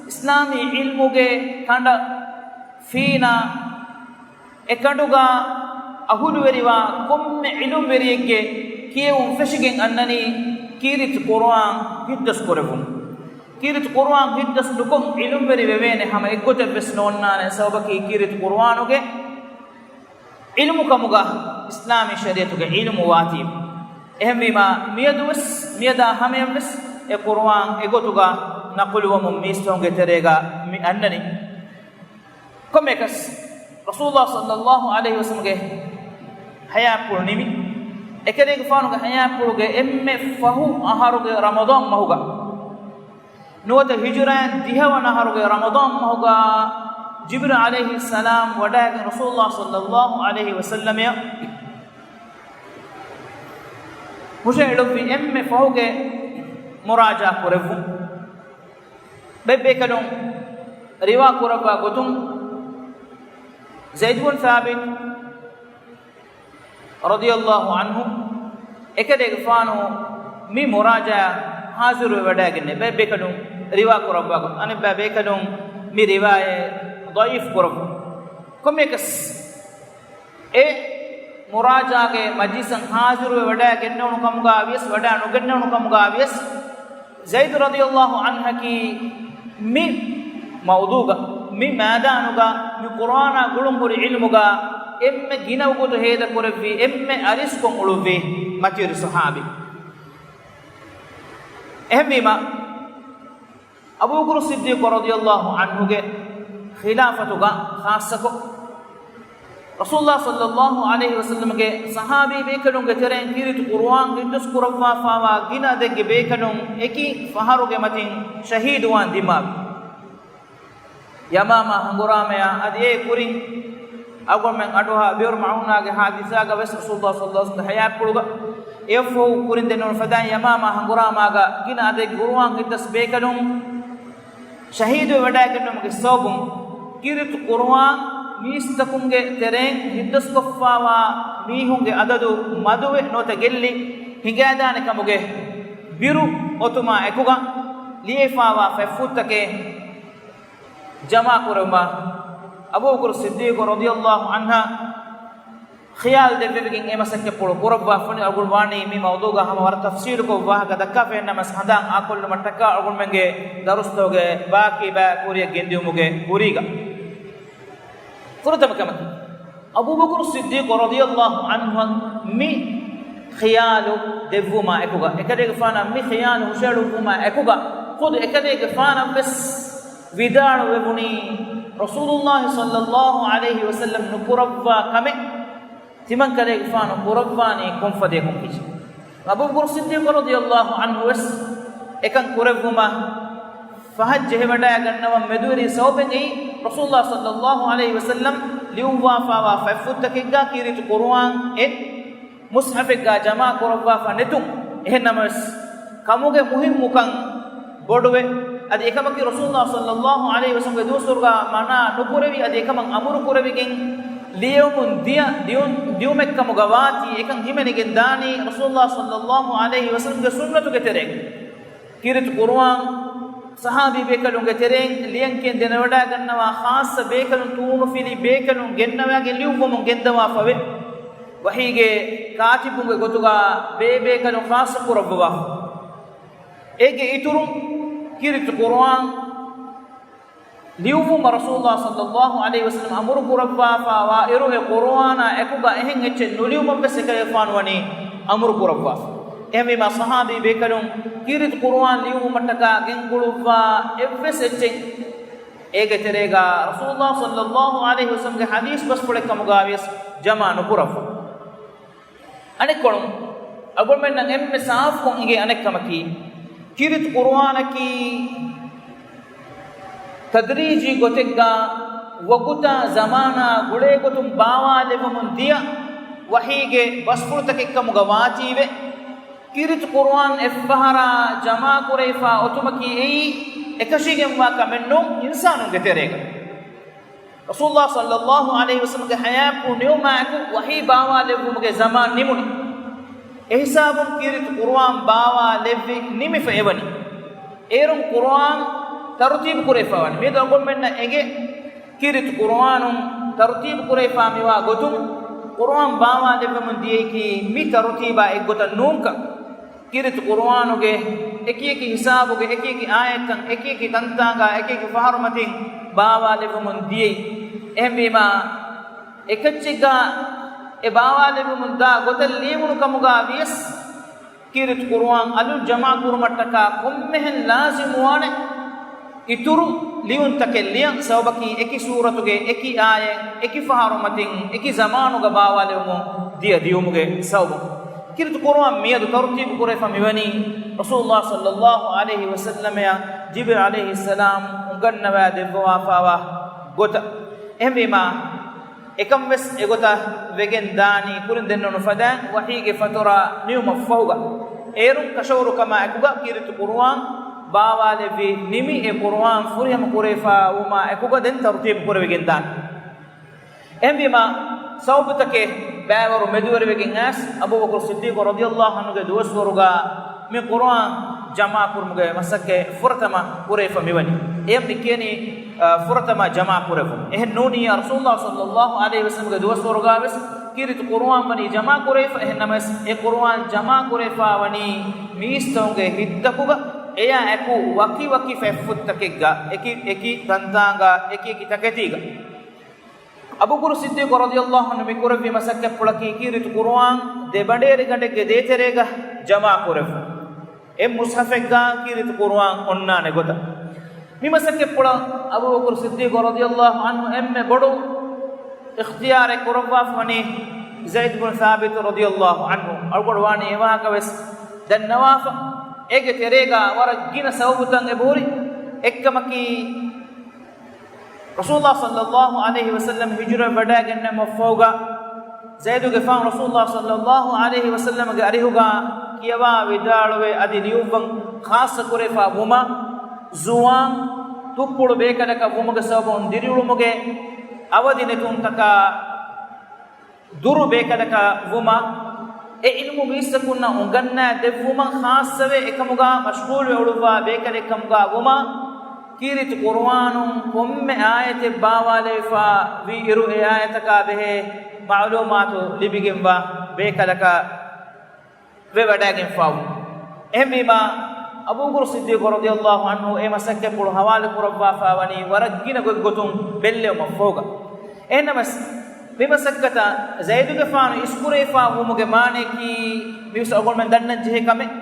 އިސްލާމީ ޢިލްމުގެ ކަނޑަ ފީނާ އެކަނޑުގަ އަހުލުވެރިވާ ކޮންމެ ޢިލްމުވެރިއެއްގެ ކިޔެވުން ފެށިގެން އަންނަނީ ކީރިތި ޤުރުއާން ހިތްދަސްކުރެވުން. ކީރިތި ޤުރުއާން ހިތްދަސް ނުކޮށް ޢިލްމުވެރި ވެވޭނެ ހަމަ އެއްގޮތެއްވެސް ނޯންނާނެ. ސަބަބަކީ ކީރިތި ޤުރުއާނުގެ ޢިލްމުކަމުގަ އިސްލާމީ ޝަރީޢަތުގެ ޢިލްމު ވާތީ. އެހެންވީމާ، މިއަދުވެސް، މިއަދާ ހަމަޔަށްވެސް އެ ޤުރުއާން އެގޮތުގަ ނަޤުލުވަމުން މީސްތަކުންގެ ތެރޭގަ މި އަންނަނީ. ކޮންމެއަކަސް، ރަސޫލާ ޞައްލައްލާހު ޢަލައިހި ވަސައްލަމްގެ ޙަޔާތްޕުޅު ނިމި، އެކަލޭގެފާނުގެ ޙަޔާތްޕުޅުގެ އެންމެ ފަހު އަހަރުގެ ރަމަޟާން މަހުގަ، ނުވަތަ ހިޖުރައިން ދިހަވަނަ އަހަރުގެ ރަމަޟާން މަހުގަ، ޖިބްރީލް ޢަލައިހިއްސަލާމް ވަޑައިގެން ރަސޫލާ ޞައްލައްލާހު ޢަލައިހި ވަސައްލަމަށް ހުށަހެޅުއްވި އެންމެ ފަހުގެ މުރާޖާ ކުރެއްވުން. ބައެއް ބޭކަލުން ރިވާ ކުރައްވާ ގޮތުން، ޒައިދު ބުން ސާބިތު ރަޟިޔައްލާހު ޢަންހު އެކަލޭގެފާނު މި މުރާޖާ ހާޒިރުވެވަޑައިގެންނެވި. ބައެއް ބޭކަލުން ރިވާ ކުރައްވާ ގޮތުން، އަނެއްބައި ބޭކަލުން މި ރިވާޔަތް ޟަޢީފު ކުރައްވާ. ކޮންމެއަކަސް، އެ މުރާޖާގެ މަޖިލިސަށް ހާޒިރުވެވަޑައިގެންނެވުނު ކަމުގަ ވިޔަސް، ވަޑައި ނުގެންނެވުނު ކަމުގަ ވިޔަސް، ޒައިދު ރަޟިޔައްލާހު ޢަންހަކީ މި މައުޟޫޢުގަ މި މައިދާނުގަ މި ޤުރުއާނާ ގުޅުންހުރި ޢިލްމުގަ އެންމެ ގިނަ ވަގުތު ހޭދަކުރެއްވި، އެންމެ އަރިސްކޮށް އުޅުއްވި މަތިވެރި ޞަޙާބީ. އެހެންވީމަ، އަބޫބަކުރު ޞިއްދީޤު ރަޟިޔަﷲ ޢަންހުގެ ޚިލާފަތުގަ ޚާއްޞަކޮށް، ރަސޫލުﷲ ޞައްލަﷲ ޢަލައިހި ވަސައްލަމްގެ ޞަޙާބީ ބޭކަލުންގެ ތެރެއިން ކީރިތި ޤުރުއާން ހިއްދަސް ކުރައްވާފާވާ ގިނަ އަދެއްގެ ބޭކަލުން އެކި ފަހަރުގެ މަތިން ޝަހީދުވާން ދިމާވި. ޔަމާމާ ހަނގުރާމަޔާ އަދި އޭ ކުރިން އަޅުގަނޑުމެން އަޑުއަހާ ބިއުރު މަޢޫނާގެ ޙާދިސާގަ ވެސް ރަސޫލުﷲ ޞައްލަﷲ ޢަލައިހި ވަސައްލަމްގެ ޙަޔާތްޕުޅުގަ އެއަށްފަހު ކުރިން ދެންނެވުނު ފަދައިން ޔަމާމާ ހަނގުރާމާގަ ގިނަ އަދެއް ޤުރުއާން ހިއްދަސް ބޭކަލުން ޝަހީދުވެވަޑައިގެންނުމުގެ ސަބަބުން ކީރިތި ޤުރުއާން މީސްތަކުންގެ ތެރެއިން ހިއްދަސްކޮށްފާވާ މީހުންގެ އަދަދު މަދުވެ ނުވަތަ ގެއްލި ހިނގައިދާނެ ކަމުގެ ބިރު އޮތުމާ އެކުގަ ލިޔެފާވާ ފަތްފުށްތަކެއް ޖަމާކުރެވުމަށް އަބޫބަކުރު ޞިއްދީޤު ރަޟިޔަﷲ ޢަންހަށް ޚިޔާލު ދެއްވެވިގެން އެ މަސައްކަތްޕުޅު ކުރައްވާފަ ވަނީ. އަޅުގަނޑު ވާނީ މި މައުޟޫޢުގަ ހަމަ ވަރަށް ތަފްޞީލުކޮށް ވާހަކަ ދައްކާފައި ނަމަވެސް ހަނދާން އާކޮށްލުމަށްޓަކާ އަޅުގަނޑުމެންގެ ދަރުސްތަކުގެ ބާކީ ބައި ކުރިއަށް ގެންދިއުމުގެ ކުރީގަ. ފުރަތަމަ ކަމަކީ، އަބޫބަކުރު ޞިއްދީޤު ރަޟިޔަﷲ ޢަންހު މި ޚިޔާލު ދެއްވުމާ އެކުގަ، އެކަލޭގެފާނަށް މި ޚިޔާލު ހުށައެޅުއްވުމާ އެކުގަ، ޚުދު އެކަލޭގެފާނަށް ވެސް ވިދާޅުވެވުނީ، ރަސޫލުﷲ ޞައްލަﷲ ޢަލައިހި ވަސައްލަމް ނުކުރައްވާ ކަމެއް ތިމަން ކަލޭގެފާނު ކުރައްވާނީ ކޮންފަދައަކުން ކިޔަން. އަބޫބަކުރު ޞިއްދީޤު ރަޟިޔަﷲ ޢަންހު ވެސް އެކަން ކުރެއްވުމަށް ފަހަށް ޖެހިވަޑައިގަންނަވަން މެދުވެރި ސަބަބެއް އެއީ، ރަސޫލުﷲ ޞައްލަﷲ ޢަލައިހި ވަސައްލަމް ލިޔުއްވާފާވާ ފަތްފުށްތަކެއްގަ ކީރިތި ޤުރުއާން އެއް މުޞްޙަފެއްގަ ޖަމާ ކުރައްވާފަ ނެތުން. އެހެން ނަމަވެސް، ކަމުގެ މުހިންމުކަން ބޮޑުވެ، އަދި އެކަމަކީ ރަސޫލުﷲ ޞައްލަﷲ ޢަލައިހި ވަސައްލަމްގެ ދުވަސްވަރުގަ މަނާ ނުކުރެވި، އަދި އެކަމަށް އަމުރު ކުރެވިގެން ލިޔެވުމުން ދިޔަ ލިޔުން، ލިޔުމެއްކަމުގަ ވާތީ، އެކަން ހިމެނިގެން ދާނީ ރަސޫލުﷲ ޞައްލަﷲ ޢަލައިހި ވަސައްލަމްގެ ސުންނަތުގެ ތެރޭގަ. ކީރިތި ޤުރުއާން ޞަޙާބީ ބޭކަލުންގެ ތެރެއިން ލިޔަން ކިޔަން ދެނެވަޑައިގަންނަވާ ޚާއްޞަ ބޭކަލުން ތޫނުފިލި ބޭކަލުން ގެންނަވައިގެން ލިޔުއްވަމުން ގެންދަވާފަވޭ. ވަޙީގެ ކާތިބުންގެ ގޮތުގަ ބޭބޭކަލުން ޚާއްޞަ ކުރައްވަވާފަ. އޭގެ އިތުރުން ކީރިތި ޤުރުއާން ލިޔުއްވުމަށް ރަސޫލުﷲ ޞައްލަﷲ ޢަލައިހި ވަސައްލަމް އަމުރު ކުރައްވާފާވާ އިރު، އެ ޤުރުއާނާ އެކުގަ އެހެން އެއްޗެއް ނުލިޔުމަށްވެސް އެކަލޭގެފާނު ވަނީ އަމުރު ކުރައްވާފަ. އެހެންވީމާ، ޞަޙާބީ ބޭކަލުން ކީރިތި ޤުރުއާން ލިޔުއްވުމަށްޓަކާ ގެންގުޅުއްވާ އެއްވެސް އެއްޗެއް އޭގެ ތެރޭގަ ރަސޫލުﷲ ޞައްލަﷲ ޢަލައިހި ވަސައްލަމްގެ ޙަދީޘް ބަސްފުޅެއްކަމުގަވިޔަސް ޖަމާ ނުކުރައްވާ. އަނެއްކޮޅުން، އަޅުގަނޑުމެންނަށް އެންމެ ސާފުކޮށް އެނގޭ އަނެއްކަމަކީ، ކީރިތި ޤުރުއާނަކީ ތަދްރީޖީ ގޮތެއްގަ ވަގުތާ ޒަމާނާ ގުޅޭގޮތުން ބާވާލެއްވަމުން ދިޔަ ވަޙީގެ ބަސްފުޅުތަކެއްކަމުގަ ވާތީވެ، ކީރިތި ޤުރުއާން އެއްފަހަރާ ޖަމާކުރެވިފާ އޮތުމަކީ އެއީ އެކަށީގެންވާ ކަމެއް ނޫން އިންސާނުންގެ ތެރޭގަ. ރަސޫލުﷲ ޞައްލަﷲ ޢަލައިހި ވަސައްލަމްގެ ޙަޔާތްޕުޅު ނިމުމާއެކު ވަޙީ ބާވާލެއްވުމުގެ ޒަމާން ނިމުނީ. އެހިސާބުން ކީރިތި ޤުރުއާން ބާވާލެއްވި ނިމިފަ އެވަނީ. އޭރުން ޤުރުއާން ތަރުތީބު ކުރެވިފަ ވަނީ. މިއަދު އަޅުގަނޑުމެންނަށް އެނގޭ، ކީރިތި ޤުރުއާނުން ތަރުތީބު ކުރެވިފާ މިވާ ގޮތުން، ޤުރުއާން ބާވާލެއްވަމުން ދިޔައީކީ މި ތަރުތީބާ އެއްގޮތަށް ނޫންކަން. ކީރިތި ޤުރުއާނުގެ އެކިއެކި ހިސާބުގެ އެކިއެކި އާޔަތްތައް އެކިއެކި ތަންތާނގާ އެކިއެކި ފަހަރުމަތިން ބާވާލެއްވަމުން ދިޔައީ. އެހެންވީމާ، އެކައްޗެއްގާ އެ ބާވާލެއްވަމުން ދާ ގޮތަށް ލިޔެވުނު ކަމުގާ ވިޔަސް، ކީރިތި ޤުރުއާން އަލުން ޖަމާ ކުރުމަށްޓަކާ ކޮންމެހެން ލާޒިމުވާނެ އިތުރު ލިޔުންތަކެއް ލިޔަން. ސަބަބަކީ އެކި ސޫރަތުގެ އެކި އާޔަތް އެކި ފަހަރު މަތިން އެކި ޒަމާނުގަ ބާވާލެވުމުން ދިޔަ ދިޔުމުގެ ސަބަބުން. ކީރިތި ޤުރުއާން މިއަދު ތަރުތީބު ކުރެވިފަ މިވަނީ ރަސޫލުﷲ ޞައްލަﷲ ޢަލައިހި ވަސައްލަމައަށް ޖިބްރީލް ޢަލައިހިއްސަލާމް އުނގަންނަވާ ދެއްވަވާފާވާ ގޮތަށް. އެހެންވީމާ، އެކަން ވެސް އެގޮތަށް ވެގެން ދާނީ ކުރިން ދެންނެވުނު ފަދައިން ވަޙީގެ ފަތުރާ ނިމުމަށްފަހުގަ. އޭރުން ކަށަވަރު ކަމާ އެކުގަ ކީރިތި ޤުރުއާން ބާވާލެއްވި ނިމި އެ ޤުރުއާން ފުރިހަމަ ކުރެވިފާ ވުމާ އެކުގަ ދެން ތަރުތީބު ކުރެވިގެން ދާނީ. އެހެންވީމާ، ސަބަބުތަކެއް ބައިވަރު މެދުވެރިވެގެން އައިސް، އަބޫބަކުރު ޞިއްދީޤު ރަޟިޔަﷲ ޢަންހުގެ ދުވަސްވަރުގަ މި ޤުރުއާން ޖަމާކުރުމުގެ މަސައްކަތް ފުރަތަމަ ކުރެވިފަ މިވަނީ. އެޔަށް މި ކިޔަނީ، އަ، ފުރަތަމަ ޖަމާކުރެއްވުން. އެހެން ނޫނިއްޔާ، ރަސޫލުﷲ ޞައްލަﷲ ޢަލައިހި ވަސައްލަމްގެ ދުވަސްވަރުގަ ވެސް ކީރިތި ޤުރުއާން ވަނީ ޖަމާކުރެވިފަ. އެހެން ނަމަވެސް، އެ ޤުރުއާން ޖަމާކުރެވިފަ ވަނީ މީސްތަކުންގެ ހިތްތަކުގަ އެޔާ އެކު ވަކި ވަކި ފަތްފުށްތަކެއްގަ، އެކި އެކި ތަންތާނގަ، އެކި އެކި ތަކެތީގަ. އަބޫބަކުރު ޞިއްދީޤު ރަޟިޔަﷲ ޢަންހު މި ކުރެއްވި މަސައްކަތްޕުޅަކީ ކީރިތި ޤުރުއާން ދެ ބަނޑޭރިގަނޑެއްގެ ދޭތެރޭގަ ޖަމާކުރެއްވުން. އެއް މުޞްޙަފެއްގަ ކީރިތި ޤުރުއާން އޮންނާނެ ގޮތަށް. މި މަސައްކަތްޕުޅަށް އަބޫބަކުރު ޞިއްދީޤު ރަޟިޔަﷲ ޢަންހު އެންމެ ބޮޑު އިޚްތިޔާރެއް ކުރައްވާފަ ވަނީ ޒައިދު ބުން ޘާބިތު ރަޟިޔަﷲ ޢަންހު. އަޅުގަނޑު ވާނީ އެ ވާހަކަ ވެސް ދަންނަވާފަ. އޭގެ ތެރޭގަ ވަރަށް ގިނަ ސަބަބުތައް އެބަހުރި. އެއްކަމަކީ، ރަސޫލާ ޞައްލައްލާހު ޢަލައިހި ވަސައްލަމް ހިޖުރަ ވަޑައިގެންނެވުމަށްފަހުގަ، ޒައިދުގެފާނު ރަސޫލާ ޞައްލައްލާހު ޢަލައިހި ވަސައްލަމްގެ އަރިހުގަ ކިޔަވާ ވިދާޅުވެ އަދި ލިޔުއްވަން ޚާއްޞަ ކުރެފަ ވުމަށް، ޒުވާން ތުއްޕުޅު ބޭކަލަކަށް ވުމުގެ ސަބަބުން ދިރިއުޅުމުގެ އަވަދި ނެތުންތަކާ ދުރު ބޭކަލަކަށް ވުމަށް، އެ ޢިލްމު މީސްތަކުންނަށް އުނގަންނާ ދެއްވުމަށް ޚާއްޞަވެ އެކަމުގަ މަޝްޣޫލުވެ އުޅުއްވާ ބޭކަލެއް ކަމުގަ ވުމަށް، ކީރިތި ޤުރުއާނުން ކޮންމެ އާޔަތެއް ބާވާލެވިފަ ވީ އިރު، އެ އާޔަތަކާ ބެހޭ މަޢުލޫމާތު ލިބިގެންވާ ބޭކަލަކަށް ވެވަޑައިގެންފާވުން. އެހެންވީމާ، އަބޫބަކުރު ޞިއްދީޤު ރަޟިޔަﷲ ޢަންހު އެ މަސައްކަތްޕުޅު ހަވާލު ކުރައްވާފަ ވަނީ ވަރަށް ގިނަ ގޮތްގޮތުން ބެއްލެވުމަށްފަހުގަ. އެހެންނަމަސް، މި މަސައްކަތަށް ޒައިދުގެފާނު އިސްކުރެވިފަ ވުމުގެ މާނަޔަކީ، މިވެސް އަޅުގަނޑުމެން ދަންނަން ޖެހޭ ކަމެއް.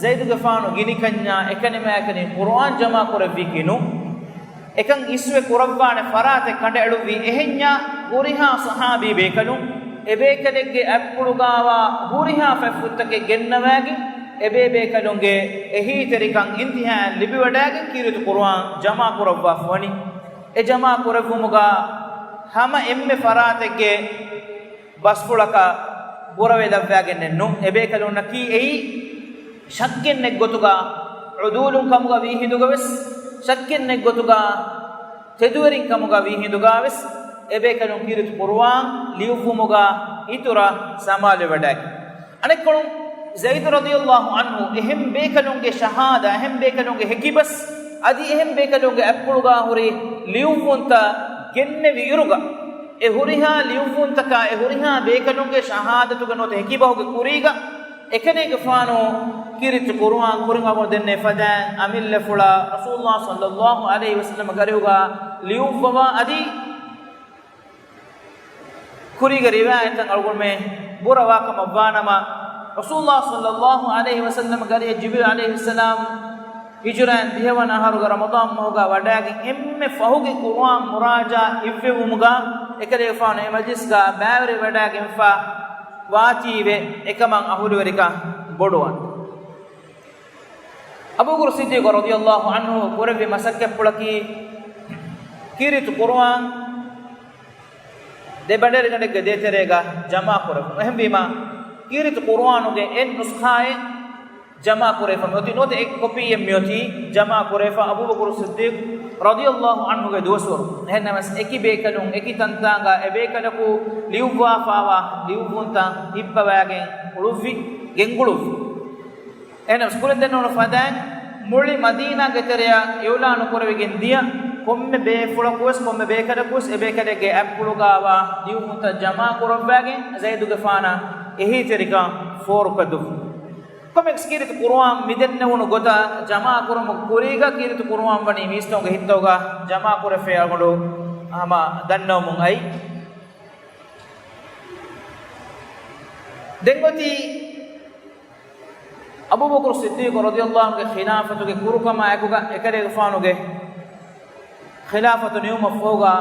ޒައިދުގެފާނު ގިނިކަންޏާ އެކަނިމާއެކަނި ޤުރުއާން ޖަމާކުރެއްވީކީ ނޫން. އެކަން އިސްވެ ކުރައްވާނެ ފަރާތެއް ކަނޑައެޅުއްވީ. އެހެންޏާ ހުރިހާ ޞަޙާބީ ބޭކަލުން އެބޭކަލެއްގެ އަތްޕުޅުގައިވާ ހުރިހާ ފަތްފުށްތަކެއް ގެންނަވައިގެން، އެބޭބޭކަލުންގެ އެހީތެރިކަން އިންތިހާއަށް ލިބިވަޑައިގެން ކީރިތި ޤުރުއާން ޖަމާކުރައްވާފަ ވަނީ. އެ ޖަމާކުރެއްވުމުގަ ހަމަ އެންމެ ފަރާތެއްގެ ބަސްފުޅަކަށް ބުރަވެލައްވައިގެންނެއް ނޫން. އެބޭކަލުންނަކީ އެއީ ޝައްކެއް ނެތް ގޮތުގަ، ޢުދޫލުން ކަމުގަ ވީ ހިނދުގަ ވެސް، ޝައްކެއް ނެތް ގޮތުގަ، ތެދުވެރިން ކަމުގަ ވީ ހިނދުގަ ވެސް، އެބޭކަލުން ކީރިތި ޤުރުއާން ލިޔުއްވުމުގަ އިތުރަށް ސަމާލުވެވަޑައިގެން. އަނެއްކޮޅުން، ޒައިދު ރަޟިޔަﷲ ޢަންހު އެހެން ބޭކަލުންގެ ޝަހާދާ، އެހެން ބޭކަލުންގެ ހެކިބަސް، އަދި އެހެން ބޭކަލުންގެ އަތްޕުޅުގަ ހުރި ލިޔުއްވުންތައް ގެންނެވި އިރުގަ، އެ ހުރިހާ ލިޔުއްވުންތަކާ، އެ ހުރިހާ ބޭކަލުންގެ ޝަހާދަތުގެ ނުވަތަ ހެކިބަހުގެ ކުރީގަ، އެކަލޭގެފާނު ކީރިތި ޤުރުއާން ކުރިން އަޅުގަނޑު ދެންނެވި ފަދައިން އަމިއްލަފުޅަށް ރަސޫލުﷲ ޞައްލައްލާހު ޢަލައިހި ވަސައްލަމަގެ އަރިހުގަ ލިޔުއްވަވާ އަދި ކުރީގެ ރިވާޔަތްތައް އަޅުގަނޑުމެން ބުރަވާ ކަމަށް ވާނަމަ، ރަސޫލުﷲ ޞައްލައްލާހު ޢަލައިހި ވަސައްލަމަގެ އަރިހަށް ޖިބްރީލް ޢަލައިހިއްސަލާމް ހިޖުރައިން ދިހަވަނަ އަހަރުގެ ރަމަޟާން މަހުގަ ވަޑައިގެން އެންމެ ފަހުގެ ޤުރުއާން މުރާޖަޢާ އިއްވެވުމުގަ އެކަލޭގެފާނު އެ މަޖްލިސްގަ ބައިވެރިވެވަޑައިގެންފަ ވާތީވެ އެކަމަށް އަހުލުވެރިކަން ބޮޑުވަން. އަބޫބަކުރު ޞިއްދީޤު ރަޟިޔަﷲ ޢަންހު ކުރެއްވި މަސައްކަތްޕުޅަކީ ކީރިތި ޤުރުއާން ދެ ބަނޑޭރިގަނޑެއްގެ ދޭތެރޭގަ ޖަމާކުރެވުން. އެހެންވީމާ، ކީރިތި ޤުރުއާނުގެ އެއް ނުސްޚާއެއް ޖަމާކުރެވިފަ މިއޮތީ، ނުވަތަ އެއް ކޮޕީއެއް މިއޮތީ ޖަމާކުރެވިފަ އަބޫބަކުރު ޞިއްދީޤު ރަޟިޔަﷲ ޢަންހުގެ ދުވަސްވަރު. އެހެންނަމަސް، އެކި ބޭކަލުން އެކި ތަންތާނގަ އެ ބޭކަލަކު ލިޔުއްވާފާވާ ލިޔުއްވުންތައް ހިއްޕަވައިގެން އުޅުއްވި، ގެންގުޅުއްވި. އެހެންނަމަސް، ކުރިން ދެންނެވުނު ފަދައިން މުޅި މަދީނާގެ ތެރެއަށް އިޢުލާނު ކުރެވިގެން ދިޔަ، ކޮންމެ ބޭފުޅަކުވެސް، ކޮންމެ ބޭކަލަކުވެސް އެބޭކަލެއްގެ އަތްޕުޅުގައިވާ ލިޔުއްވުންތައް ޖަމާކުރައްވައިގެން ޒައިދުގެފާނަށް އެހީތެރިކަން ފޯރުކޮށްދެއްވުން. ކޮމެކްސް ކީރިތި ޤުރުއާން މިދެންނެވުނު ގޮތަށް ޖަމާކުރުމުގެ ކުރީގަ ކީރިތި ޤުރުއާން ވަނީ މީސްތަކުންގެ ހިތްތަކުގަ ޖަމާކުރެފައި އަޅުގަނޑު ހަމަ ދަންނަވަމުން އައި. ދެން އޮތީ އަބޫބަކުރު ޞިއްދީޤު ރަޟިޔަﷲ ޢަންހުގެ ޚިލާފަތުގެ ކުރުކަމާ އެކުގަ އެކަލޭގެފާނުގެ ޚިލާފަތު ނިމުމަށްފަހުގަ،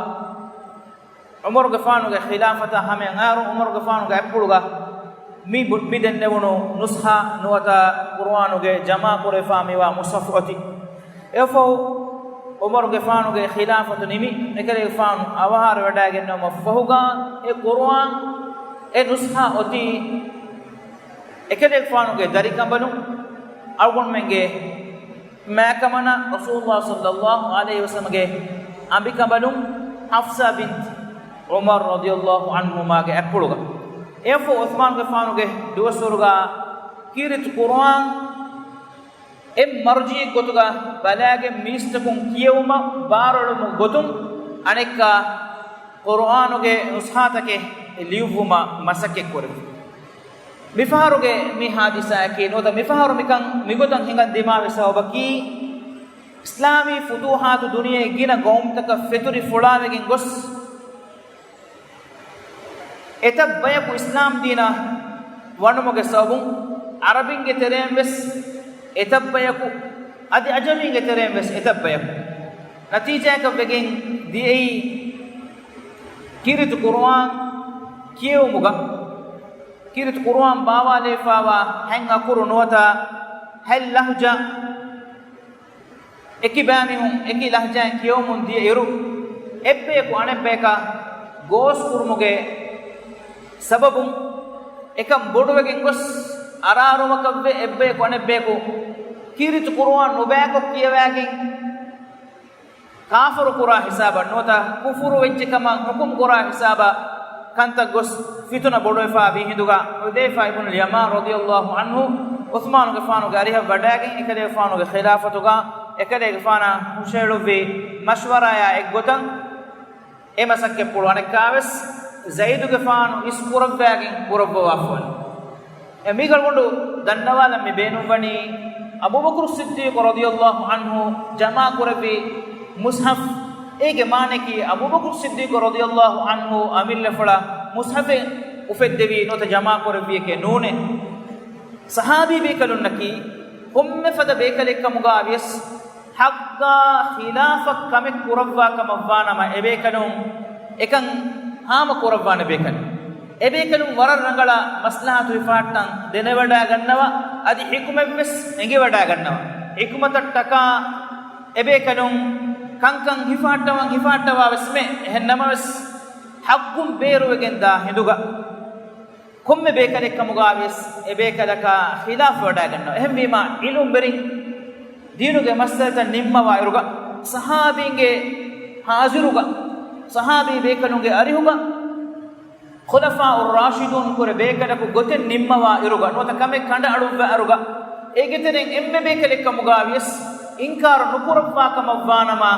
ޢުމަރުގެފާނުގެ ޚިލާފަތާ ހަމައަށް އައިއިރު، ޢުމަރުގެފާނުގެ އަތްޕުޅުގަ މި ބު-، މި ދެންނެވުނު ނުސްޚާ ނުވަތަ ޤުރުއާނުގެ ޖަމާކުރެވިފާ މިވާ މުޞްޙަފު އޮތީ. އެއަށްފަހު ޢުމަރުގެފާނުގެ ޚިލާފަތު ނިމި، އެކަލޭގެފާނު އަވަހާރަވެވަޑައިގެންނެވުމަށްފަހުގަ، އެ ޤުރުއާން އެ ނުސްޚާ އޮތީ އެކަލޭގެފާނުގެ ދަރިކަނބަލުން، އަޅުގަނޑުމެންގެ މާތްކަމަނާ ރަސޫލުﷲ ޞައްލައްލާހު ޢަލައިހި ވަސައްލަމަގެ އަނބިކަނބަލުން ޙަފްޞާ ބިންތު ޢުމަރު ރަޟިޔަﷲ ޢަންހުމާގެ އަތްޕުޅުގަ. އެއަށްފަހު ޢުޘްމާނުގެފާނުގެ ދުވަސްވަރުގަ ކީރިތި ޤުރުއާން އެއް މަރްޖީއެއް ގޮތުގަ ބަލައިގެން މީސްތަކުން ކިޔެވުމަށް ބާރުއެޅުމުގެ ގޮތުން އަނެއްކާ ޤުރުއާނުގެ ނުސްޚާތަކެއް ލިޔުއްވުމަށް މަސައްކަތް ކުރެވި. މިފަހަރުގެ މި ހާދިސާއަކީ ނުވަތަ މިފަހަރު މިކަން މިގޮތަށް ހިނގަން ދިމާވި ސަބަބަކީ، އިސްލާމީ ފުތޫޙާތު ދުނިޔޭގެ ގިނަ ގައުމުތަކަށް ފެތުރި ފުޅާވެގެން ގޮސް، އެތައް ބަޔަކު އިސްލާމް ދީނަށް ވަނުމުގެ ސަބަބުން، ޢަރަބިންގެ ތެރެއިން ވެސް އެތައް ބަޔަކު، އަދި ޢަޖަމީންގެ ތެރެއިން ވެސް އެތައް ބަޔަކު. ނަތީޖާއަކަށް ވެގެން ދިޔައީ، ކީރިތި ޤުރުއާން ކިޔެވުމުގަ، ކީރިތި ޤުރުއާން ބާވާލައިފާވާ ހަތް އަކުރު ނުވަތަ ހަތް ލަހުޖާ، އެކި ބައިމީހުން އެކި ލަހްޖާއިން ކިޔަވަމުން ދިޔަ އިރު، އެއްބަޔަކު އަނެއްބަޔަކާ ގޯސް ކުރުމުގެ ސަބަބުން އެކަން ބޮޑުވެގެން ގޮސް، އަރާރުމަކަށްވެ އެއްބަޔަކު އަނެއްބަޔަކު ކީރިތި ޤުރުއާން ނުބައިކޮށް ކިޔަވައިގެން، ކާފަރު ކުރާ ހިސާބަށް ނުވަތަ ކުފުރު ވެއްޖެ ކަމަށް ޙުކުމް ކުރާ ހިސާބަށް ކަންތައް ގޮސް ފިތުނަ ބޮޑުވެފާ ވީ ހިނދުގަ، ޙުޛައިފާ އިބްނުލް ޔަމާން ރަޟިޔަﷲ ޢަންހު ޢުޘްމާނުގެފާނުގެ އަރިހަށް ވަޑައިގެން، އެކަލޭގެފާނުގެ ޚިލާފަތުގަ އެކަލޭގެފާނާ ހުށައެޅުއްވި މަޝްވަރާޔާ އެއްގޮތަށް، އެ މަސައްކަތްޕުޅު އަނެއްކާވެސް ޒައިދުގެފާނު އިސް ކުރައްވައިގެން ކުރައްވަވާފަވަނީ. އެ މީގަ ގޮނޑު ދަންނަވާލަން މި ބޭނުންވަނީ، އަބޫބަކުރު ޞިއްދީޤު ރަޟިޔަﷲ ޢަންހު ޖަމާކުރެއްވި މުޞްޙަފް. އޭގެ މާނައަކީ، އަބޫބަކުރު ޞިއްދީޤު ރަޟިޔަﷲ ޢަންހު އަމިއްލަފުޅަށް މުޞްޙަފެއް އުފެއްދެވީ ނުވަތަ ޖަމާކުރެއްވިއެކޭ ނޫނޭ. ޞަޙާބީ ބޭކަލުންނަކީ ކޮންމެ ފަދަ ބޭކަލެއްކަމުގާ ވިޔަސް، ޙައްޤާ ޚިލާފަށް ކަމެއް ކުރައްވާ ކަމަށްވާނަމަ، އެބޭކަލުން އެކަން ހާމަ ކުރައްވާނެ ބޭކަލެއް. އެބޭކަލުން ވަރަށް ރަނގަޅަށް މަސްލަޙަތު ހިފަހައްޓަން ދެނެވަޑައިގަންނަވާ، އަދި ޙިކުމަތްވެސް އެނގިވަޑައިގަންނަވާ. ޙިކުމަތަށްޓަކާ އެބޭކަލުން ކަންކަން ހިފަހައްޓަވަން ހިފަހައްޓަވާވެސްމެ، އެހެންނަމަވެސް ޙައްޤުން ބޭރުވެގެންދާ ހިނދުގަ، ކޮންމެ ބޭކަލެއްކަމުގާވިޔަސް އެބޭކަލަކާ ޚިލާފަށް ވަޑައިގަންނަވާ. އެހެންވީމާ، ޢިލްމުވެރިން ދީނުގެ މައްސަލަތައް ނިންމަވާ އިރުގަ، ޞަޙާބީންގެ ޙާޟިރުގަ، ޞަޙާބީ ބޭކަލުންގެ އަރިހުގަ، ޚުލަފާއު ރާޝިދޫން ކުރެ ބޭކަލަކު ގޮތެއް ނިންމަވާ އިރުގަ، ނުވަތަ ކަމެއް ކަނޑައަޅުއްވާ އިރުގަ، އޭގެތެރެއިން އެންމެ ބޭކަލެއްކަމުގާވިޔަސް އިންކާރު ނުކުރައްވާ ކަމަށްވާނަމަ،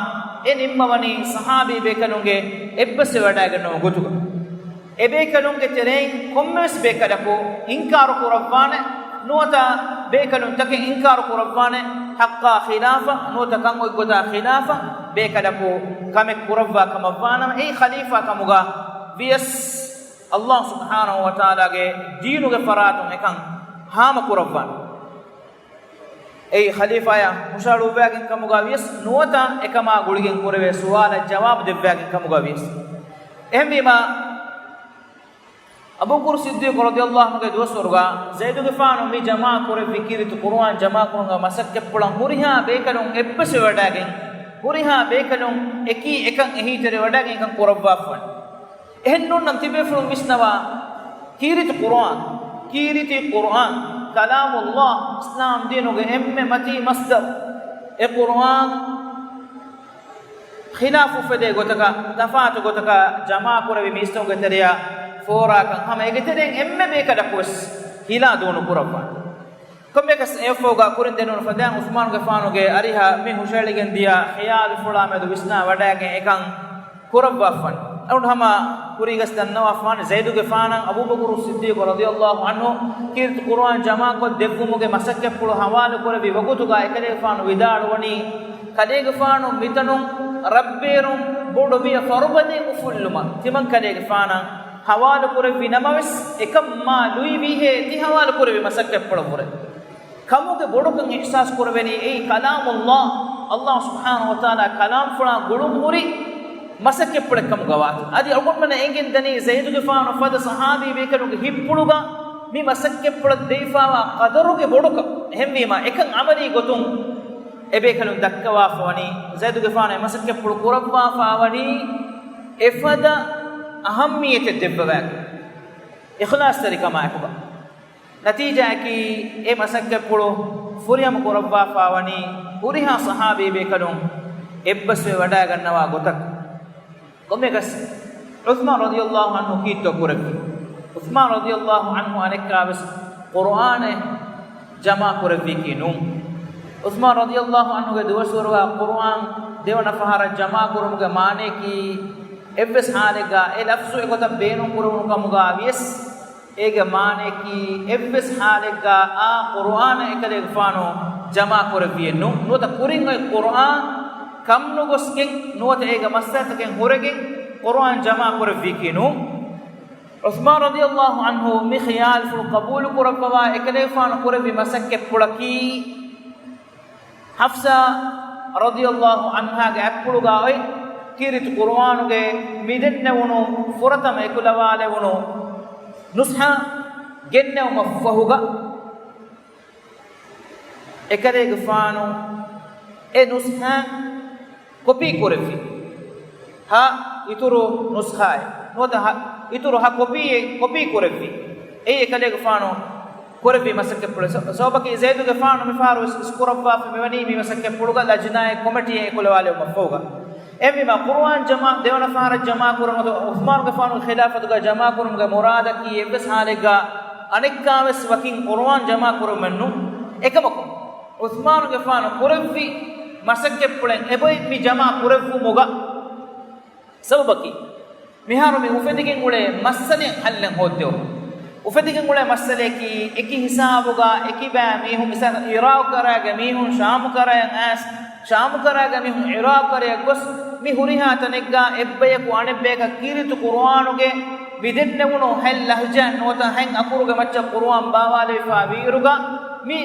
އެ ނިންމަވަނީ ޞަޙާބީ ބޭކަލުންގެ އެއްބަސްވެވަޑައިގަންނަވާ ގޮތުގަ. އެބޭކަލުންގެ ތެރެއިން ކޮންމެވެސް ބޭކަލަކު އިންކާރު ކުރައްވާނެ، ނުވަތަ ބޭކަލުންތަކެއް އިންކާރު ކުރައްވާނެ، ޙައްޤާ ޚިލާފަށް، ނުވަތަ ކަން އޮތްގޮތާ ޚިލާފަށް ބޭކަލަކު ކަމެއް ކުރައްވާ ކަމަށްވާނަމަ، އެއީ ޚަލީފާ ކަމުގަ ވިޔަސް، ﷲ ސުބްޙާނަހޫ ވަތަޢާލާގެ ދީނުގެ ފަރާތުން އެކަން ހާމަ ކުރައްވާނެ. އެއީ ޚަލީފާޔަށް ހުށަހަޅުއްވާގެން ކަމުގަ ވިޔަސް، ނުވަތަ އެކަމާ ގުޅިގެން ކުރެވޭ ސުވާލަށް ޖަވާބު ދެއްވާގެން ކަމުގަ ވިޔަސް. އެހެންވީމާ، އަބޫބަކުރު ޞިއްދީޤު ރަޟިޔަﷲ ޢަންހުގެ ދުވަސްވަރުގަ ޒައިދުގެފާނު މި ޖަމާ ކުރެއްވި ކީރިތި ޤުރުއާން ޖަމާކުރުމުގެ މަސައްކަތްޕުޅަށް ހުރިހާ ބޭކަލުން އެއްބަސްވެވަޑައިގެން، ހުރިހާ ބޭކަލުން އެކީ އެކަން އެހީތެރިވަޑައިގެން އެކަން ކުރައްވާފަވަނީ. އެހެންނޫންނަމަ ތިބޭފުޅުން ވިސްނަވާ، ކީރިތި ޤުރުއާން، ކީރިތި ޤުރުއާން، ކަލާމުﷲ، އިސްލާމް ދީނުގެ އެންމެ މަތީ މަޞްދަރު، އެ ޤުރުއާން ޚިލާފު އުފެދޭ ގޮތަކަށް، ތަފާތު ގޮތަކަށް ޖަމާކުރެވި މީސްތަކުންގެ ތެރެއަށް ފޯރާކަން ހަމަ އޭގެ ތެރެއިން އެންމެ ބޭކަލަކުވެސް ހިލާ ދޫނުކުރައްވާނެ. ކޮންމެއަކަސް އެއަށްފަހުގަ ކުރިން ދެންނެވުނު ފަދައިން ޢުޘްމާނުގެފާނުގެ އަރިހަށް މި ހުށައެޅިގެން ދިޔަ ޚިޔާލުފުޅާ މެދު ވިސްނާ ވަޑައިގެން އެކަން ކުރައްވާފަން. އަޅުގަނޑު ހަމަ ކުރީގަސް ދަންނަވާފާނެ، ޒައިދުގެފާނަށް އަބޫބަކުރު ޞިއްދީޤު ރަޟިޔަﷲ ޢަންހު ކީރިތި ޤުރުއާން ޖަމާކޮށް ދެއްވުމުގެ މަސައްކަތްޕުޅު ހަވާލު ކުރެއްވި ވަގުތުގަ އެކަލޭގެފާނު ވިދާޅުވަނީ، ކަލޭގެފާނު މިތަނުން ރަށްބޭރުން ބޮޑު ބިޔަ ފަރުބަދައެއް އުފުއްލުމަށް ތިމަން ކަލޭގެފާނަށް ހަވާލު ކުރެއްވި ނަމަވެސް، އެކަން މާ ލުއިވީހޭ ތި ހަވާލު ކުރެއްވި މަސައްކަތްޕުޅަށްވުރެ. ކަމުގެ ބޮޑުކަން އިޙްސާސް ކުރެވެނީ އެއީ ކަލާމުﷲ، ﷲ ސުބްޙާނަހޫ ވަތަޢާލާ ކަލާމްފުޅާ ގުޅުންހުރި މަސައްކަތްޕުޅެއް ކަމުގަ ވާތީ. އަދި އަޅުގަނޑުމެންނަށް އެނގެން ދަނީ ޒައިދުގެފާނު ފަދަ ޞަޙާބީ ބޭކަލުންގެ ހިތްޕުޅުގަ މި މަސައްކަތްޕުޅަށް ދެވިފާވާ ޤަދަރުގެ ބޮޑުކަން. އެހެންވީމާ، އެކަން ޢަމަލީ ގޮތުން އެބޭކަލުން ދައްކަވާފަވަނީ، ޒައިދުގެފާނު އެ މަސައްކަތްޕުޅު ކުރައްވާފަވަނީ އެފަދަ އަހައްމިއްޔަތެއް ދެއްވަވާގެން، އިޚްލާޞްތެރިކަމާއެކުގަ. ނަތީޖާއަކީ، އެ މަސައްކަތްޕުޅު ފުރިހަމަ ކުރައްވާފާވަނީ ހުރިހާ ޞަޙާބީ ބޭކަލުން އެއްބަސްވެ ވަޑައިގަންނަވާ ގޮތަށް. ކޮންމެއަކަސް، ޢުޘްމާން ރަޟިޔަﷲ ޢަންހު ކީއްތޯ ކުރެއްވީ؟ ޢުޘްމާން ރަޟިޔަﷲ ޢަންހު އަނެއްކާވެސް ޤުރުއާނެއް ޖަމާ ކުރެއްވީކީ ނޫން. ޢުޘްމާން ރަޟިޔަﷲ ޢަންހުގެ ދުވަސްވަރުގަ ޤުރުއާން ދެވަނަ ފަހަރަށް ޖަމާ ކުރުމުގެ މާނަޔަކީ، އެއްވެސް ޙާލެއްގަ އެ ލަފްޒު އެގޮތަށް ބޭނުން ކުރެވުނު ކަމުގަ ވިޔަސް، އޭގެ މާނަޔަކީ އެއްވެސް ޙާލެއްގަ އާ ޤުރުއާނަށް އެކަލޭގެފާނު ޖަމާ ކުރެއްވިއެއްނު. ނުވަތަ ކުރިން އޮތް ޤުރުއާން ކަމުނުގޮސްގެން ނުވަތަ އޭގެ މައްސަލަތަކެއް ހުރެގެން ޤުރުއާން ޖަމާ ކުރެއްވީކީ ނޫން. ޢުޘްމާން ރަޟިޔަﷲ ޢަންހު މި ޚިޔާލުފުޅު ޤަބޫލު ކުރައްވަވާ އެކަލޭގެފާނު ކުރެއްވި މަސައްކަތްޕުޅަކީ، ޙަފްޞާ ރަޟިޔަﷲ ޢަންހާގެ އަތްޕުޅުގަ އޮތް ކީރިތި ޤުރުއާނުގެ މިދެންނެވުނު ފުރަތަމަ އެކުލަވާލެވުނު ނުސްޚާ ގެންނެވުމަށްފަހުގަ، އެކަލޭގެފާނު އެ ނުސްޚާ ކޮޕީ ކުރެއްވި. ހަ އިތުރު ނުސްޚާއެއް ނުވަތަ ހަ އިތުރު ހަ ކޮޕީއެއް ކޮޕީ ކުރެއްވި. އެއީ އެކަލޭގެފާނު ކުރެއްވި މަސައްކަތްޕުޅެއް. ސަ-، ސަބަބަކީ ޒައިދުގެފާނު މިފަހަރު ވެސް އިސްކުރައްވާފަ މިވަނީ މި މަސައްކަތްޕުޅުގަ ލަޖްނާއެއް ކޮމެޓީއެއް އެކުލަވާލެވުމަށްފަހުގަ. އެހެންވީމާ، ޤުރުއާން ޖަމާ ދެވަނަ ފަހަރަށް ޖަމާކުރުމުގެ ޢުޘްމާނުގެފާނުގެ ޚިލާފަތުގަ ޖަމާކުރުމުގެ މުރާދަކީ އެއްވެސް ޙާލެއްގަ އަނެއްކާވެސް ވަކިން ޤުރުއާން ޖަމާކުރުމެއްނޫން. އެކަމަކު، ޢުޘްމާނުގެފާނު ކުރެއްވި މަސައްކަތްޕުޅެއް އެބައޮތް މި ޖަމާ ކުރެއްވުމުގަ. ސަބަބަކީ، މިހާރު މި އުފެދިގެން އުޅޭ މައްސަލައެއް ޙައްލެއް ހޯއްދެވުން. އުފެދިގެން އުޅޭ މައްސަލަޔަކީ، އެކި ހިސާބުގަ އެކި ބައި މީހުން، މިސާލަކަށް، ޢިރާޤުކަރައިގެ މީހުން ޝާމުކަރައަށް އައިސް، ޝާމުކަރައިގެ މީހުން ޢިރާޤުކަރައަށް ގޮސް، މި ހުރިހާ ތަނެއްގަ އެއްބަޔަކު އަނެއްބަޔަކަށް ކީރިތި ޤުރުއާނުގެ މިދެންނެވުނު ހަތް ލަހްޖާއެއް ނުވަތަ ހަތް އަކުރުގެ މައްޗަށް ޤުރުއާން ބާވާލެވިފަ ވީއިރުގަ، މި،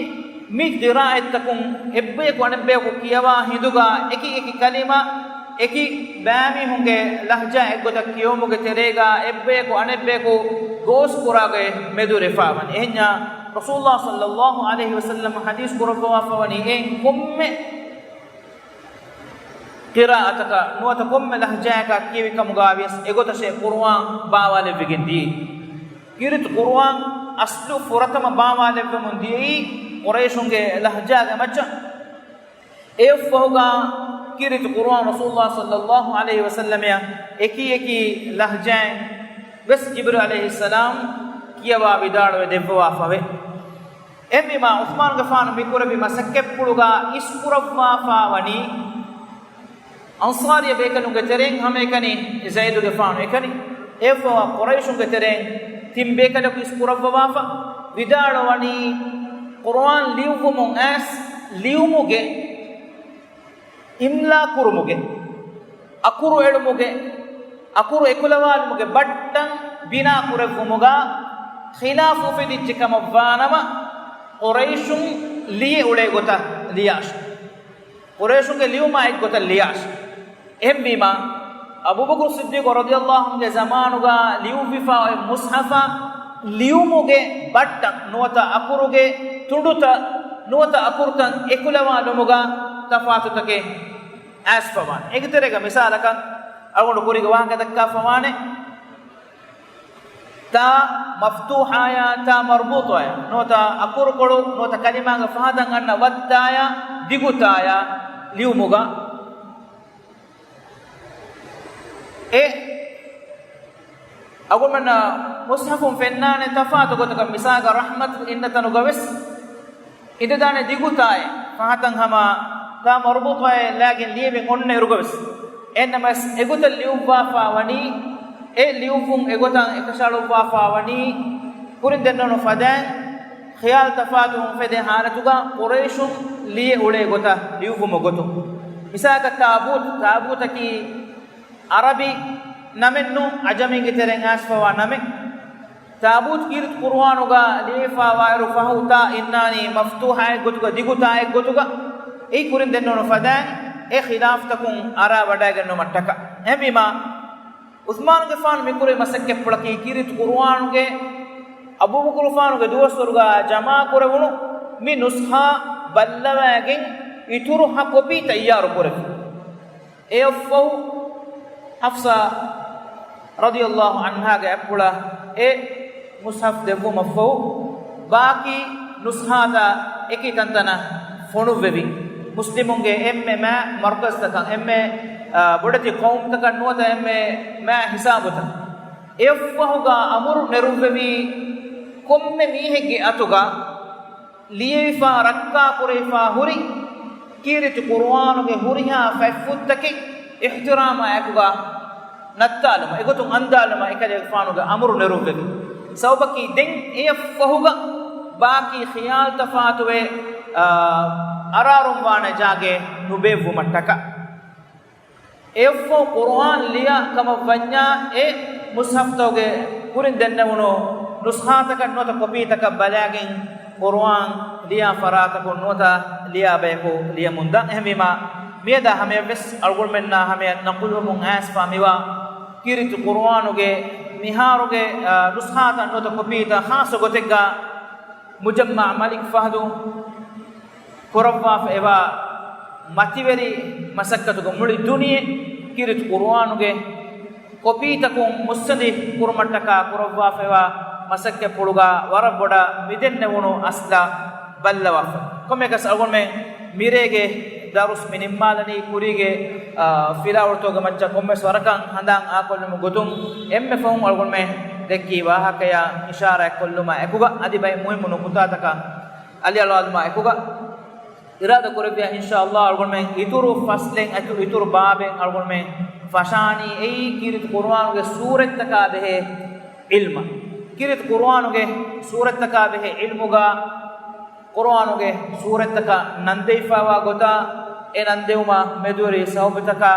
މި ޤިރާއަތްތަކުން އެއްބަޔަކު އަނެއްބަޔަކު ކިޔަވާ ހިނދުގަ އެކި އެކި ކަލިމަ އެކި ބައިމީހުންގެ ލަހްޖާ އެއްގޮތަށް ކިޔެވުމުގެ ތެރޭގަ އެއްބަޔަކު އަނެއްބަޔަކު ގޯސްކުރާގޮތް މެދުވެރިވެފަވަނީ. އެހެންޏާ ރަސޫލުﷲ ޞައްލަﷲ ޢަލައިހި ވަސައްލަމަ ޙަދީޘް ކުރައްވަވާފަވަނީ އެއިން ކޮންމެ ޤިރާއަތަކަށް ނުވަތަ ކޮންމެ ލަހްޖާއަކަށް ކިޔެވި ކަމުގަވިޔަސް އެގޮތަށޭ ޤުރުއާން ބާވާލެއްވިގެން ދިޔައީ. ކީރިތި ޤުރުއާން އަސްލު ފުރަތަމަ ބާވާލެއްވެމުން ދިޔައީ ޤުރައިޝުންގެ ލަހްޖާގެ މައްޗަށް. އެއަށްފަހުގަ ކީރިތި ޤުރުއާން ރަސޫލުﷲ ޞައްލަﷲ ޢަލައިހި ވަސައްލަމައަށް އެކި އެކި ލަހްޖާއިން ވެސް ޖިބްރީލު ޢަލައިހިއްސަލާމް ކިޔަވާ ވިދާޅުވެ ދެއްވަވާފަވޭ. އެހެންވީމާ، ޢުޘްމާނުގެފާނު މިކުރެއްވި މަސައްކަތްޕުޅުގަ އިސްކުރައްވާފަވަނީ، އަންޞާރީ ބޭކަލުންގެ ތެރެއިން ހަމައެކަނި ޒައިދުގެފާނު އެކަނި، އެއަށްފަހު ޤުރައިޝުންގެ ތެރެއިން ތިން ބޭކަލަކު އިސްކުރައްވަވާފަ ވިދާޅުވަނީ، ޤުރުއާން ލިޔުއްވުމުން އައިސް ލިޔުމުގެ، އިމްލާ ކުރުމުގެ، އަކުރު އެޅުމުގެ، އަކުރު އެކުލަވާލުމުގެ ބައްޓަން ބިނާ ކުރެއްވުމުގަ ޚިލާފު އުފެދިއްޖެ ކަމަށްވާނަމަ، ޤުރައިޝުން ލިޔެ އުޅޭ ގޮތަށް ލިޔާށި. ޤުރައިޝުންގެ ލިޔުމާ އެއްގޮތަށް ލިޔާށި. އެހެންވީމާ، އަބޫބަކުރު ޞިއްދީޤު ރަޟިޔަﷲ ޢަންހުގެ ޒަމާނުގަ ލިޔުއްވިފަ އޮތް މުޞްޙަފަށް ލިޔުމުގެ ބައްޓަން ނުވަތަ އަކުރުގެ ތުނޑުތައް ނުވަތަ އަކުރުތައް އެކުލަވާލުމުގަ ތަފާތުތަކެއް އައިސްފަވާނެ. އޭގެ ތެރޭގަ މިސާލަކަށް އަޅުގަނޑު ކުރީގެ ވާހަކަ ދައްކާފަވާނެ. ތާ މަފްތޫޙާޔާ، ތާ މަރްބޫޠާޔާ، ނުވަތަ އަކުރުކޮޅު، ނުވަތަ ކަލިމާގެ ފަހަތަށް އަންނަ ވައްތާޔާ، ދިގުތާޔާ ލިޔުމުގަ އެ އަޅުގަނޑުމެންނަށް މުޞްޙަފުން ފެންނާނެ ތަފާތު ގޮތަކަށް. މިސާލަކަށް ރަޙްމަތު އިންނަ ތަނުގަ ވެސް އިނދެދާނެ ދިގު ތާއެއް، ފަހަތަށް ހަމަ ތާ މަރުބޫޠާއެއް ލާގެން ލިޔެވެން އޮންނައިރުގަ ވެސް. އެހެންނަމަވެސް އެގޮތަށް ލިޔުއްވާފާ ވަނީ، އެ ލިޔުއްވުން އެގޮތަށް އެކަށައަޅުއްވާފާ ވަނީ، ކުރިން ދެންނެވުނު ފަދައިން ޚިޔާލު ތަފާތުވުން އުފެދޭ ހާލަތުގަ ޤުރައިޝުން ލިޔެ އުޅޭ ގޮތަށް ލިޔުއްވުމުގެ ގޮތުން. މިސާލަކަށް ތާބޫތު، ތާބޫތަކީ ޢަރަބި ނަމެއްނު، ޢަޖަމީންގެ ތެރެއިން އައިސްފަވާ ނަމެއް. ތާބޫތު ކީރިތި ޤުރުއާނުގަ ލިޔެފާވާއިރު ފަހު ތާ އިންނާނީ މަފްތޫޙާއެއްގޮތުގަ، ދިގު ތާއެއްގޮތުގަ. އެއީ ކުރިން ދެންނެވުނު ފަދައިން އެ ޚިލާފުތަކުން އަރާވަޑައިގެންނުމަށްޓަކާ. އެހެންވީމާ، ޢުޘްމާނުގެފާނު މިކުރި މަސައްކަތްޕުޅަކީ ކީރިތި ޤުރުއާނުގެ އަބޫބަކުރުފާނުގެ ދުވަސްވަރުގަ ޖަމާކުރެވުނު މި ނުސްޚާ ބައްލަވައިގެން އިތުރު ހަ ކޮޕީ ތައްޔާރު ކުރެވި. އެއަށްފަހު ޙަފްޞާ ރަޟިޔަﷲ ޢަންހާގެ އަތްޕުޅަށް އެ މުޞްޙަފް ދެއްވުމަށްފަހު، ބާކީ ނުސްޚާތައް އެކި ތަންތަނަށް ފޮނުއްވެވި. މުސްލިމުންގެ އެންމެ މާތް މަރުކަޒްތަކަށް، އެންމެ، އާ، ބޮޑެތި ޤައުމުތަކަށް ނުވަތަ އެންމެ މާތް ހިސާބުތައް. އެއަށްފަހުގަ އަމުރު ނެރުއްވެވީ، ކޮންމެ މީހެއްގެ އަތުގަ ލިޔެވިފަ، ރައްކާކުރެވިފަ ހުރި ކީރިތި ޤުރުއާނުގެ ހުރިހާ ފަތްފުށްތަކެއް އިޙްތިރާމާ އެކުގަ ނައްތާލުމަށް، އެގޮތުން އަންދާލުމަށް އެކަލޭގެފާނުގެ އަމުރު ނެރުއްވެވި. ސަބަބަކީ ދެން އެޔަށް ފަހުގަ ބާކީ ޚިޔާލު ތަފާތުވެ، އާ، އަރާރުން ވާނެ ޖާގައެއް ނުބޭއްވުމަށްޓަކާ. އެއަށްފަހު ޤުރުއާން ލިޔާ ކަމަށް ވަންޏާ، އެ މުޞްޙަފްތަކުގެ ކުރިން ދެންނެވުނު ނުސްޚާތަކަށް ނުވަތަ ކޮޕީތަކަށް ބަލާގެން ޤުރުއާން ލިޔާ ފަރާތަކުން ނުވަތަ ލިޔާ ބަޔަކު ލިޔަމުންދާ. އެހެންވީމާ، މިއަދާ ހަމަޔަށްވެސް އަޅުގަނޑުމެންނާ ހަމަޔަށް ނަޤުލުވަމުން އައިސްފާ މިވާ ކީރިތި ޤުރުއާނުގެ މިހާރުގެ، އާ، ނުސްޚާތައް ނުވަތަ ކޮޕީތައް ޚާއްޞަ ގޮތެއްގަ މުޖައްމަޢު މަލިކް ފަހަދު ކުރައްވާފައިވާ މަތިވެރި މަސައްކަތުގަ މުޅި ދުނިޔެ ކީރިތި ޤުރުއާނުގެ ކޮޕީތަކުން މުއްސަނދި ކުރުމަށްޓަކާ ކުރައްވާފައިވާ މަސައްކަތްޕުޅުގަ ވަރަށް ބޮޑަށް މިދެންނެވުނު އަސްލަށް ބައްލަވާފަ. ކޮންމެއަކަސް އަޅުގަނޑުމެން މިރޭގެ ދަރުސް މި ނިންމާލަނީ ކުރީގެ، އާ، ފިލާވަޅުތަކުގެ މައްޗަށް ކޮންމެސް ވަރަކަށް ހަނދާން އާކޮށްލުމުގެ ގޮތުން އެންމެ ފަހުން އަޅުގަނޑުމެން ދެއްކި ވާހަކަޔާ އިޝާރާތްކޮށްލުމާ އެކުގަ އަދި ބައެއް މުހިއްމު ނުކުތާތަކަށް އަލިއަޅުވާލުމާ އެކުގަ އިރާދަކުރެއްވިޔާ، އިންޝާﷲ، އަޅުގަނޑުމެން އިތުރު ފަސްލެއް، އިތު-، އިތުރު ބާބެއް އަޅުގަނޑުމެން ފަށާނީ އެއީ ކީރިތި ޤުރުއާނުގެ ސޫރަތްތަކާ ބެހޭ ޢިލްމަށް. ކީރިތި ޤުރުއާނުގެ ސޫރަތްތަކާ ބެހޭ ޢިލްމުގަ ޤުރުއާނުގެ ސޫރަތްތަކަށް ނަންދެވިފައިވާ ގޮތާ، އެ ނަންދެވުމާ މެދުވެރި ސަބަބުތަކާ،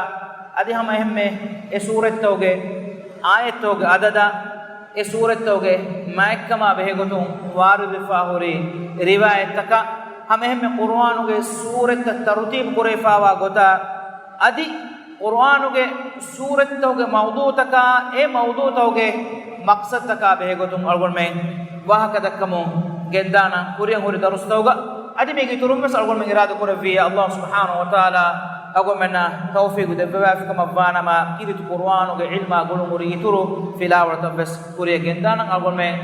އަދި ހަމަ އެހެންމެ އެ ސޫރަތްތަކުގެ އާޔަތްތަކުގެ އަދަދާ، އެ ސޫރަތްތަކުގެ މާތްކަމާ ބެހޭގޮތުން ވާރިދުވެފާ ހުރި ރިވާޔަތްތަކާ، ހަމައެހެންމެ ޤުރުއާނުގެ ސޫރަތްތައް ތަރުތީބު ކުރެވިފައިވާ ގޮތާ، އަދި ޤުރުއާނުގެ ސޫރަތްތަކުގެ މައުޟޫޢުތަކާ، އެ މައުޟޫޢުތަކުގެ މަޤްޞަދުތަކާ ބެހޭގޮތުން އަޅުގަނޑުމެން ވާހަކަ ދައްކަމުން ގެންދާނަން ކުރިއަށް ހުރި ދަރުސްތަކުގަ. އަދި މީގެ އިތުރުން ވެސް އަޅުގަނޑުމެން އިރާދަ ކުރެއްވިއްޔާ، ﷲ ސުބްޙާނަހޫ ވަތަޢާލާ އަޅުގަނޑުމެންނަށް ތައުފީޤު ދެއްވަވާފިކަމަށް ވާނަމަ، ކީރިތި ޤުރުއާނުގެ ޢިލްމާ ގުޅުން ހުރި އިތުރު ފިލާވަޅުތައް ވެސް ކުރިއަށް ގެންދާނަން. އަޅުގަނޑުމެން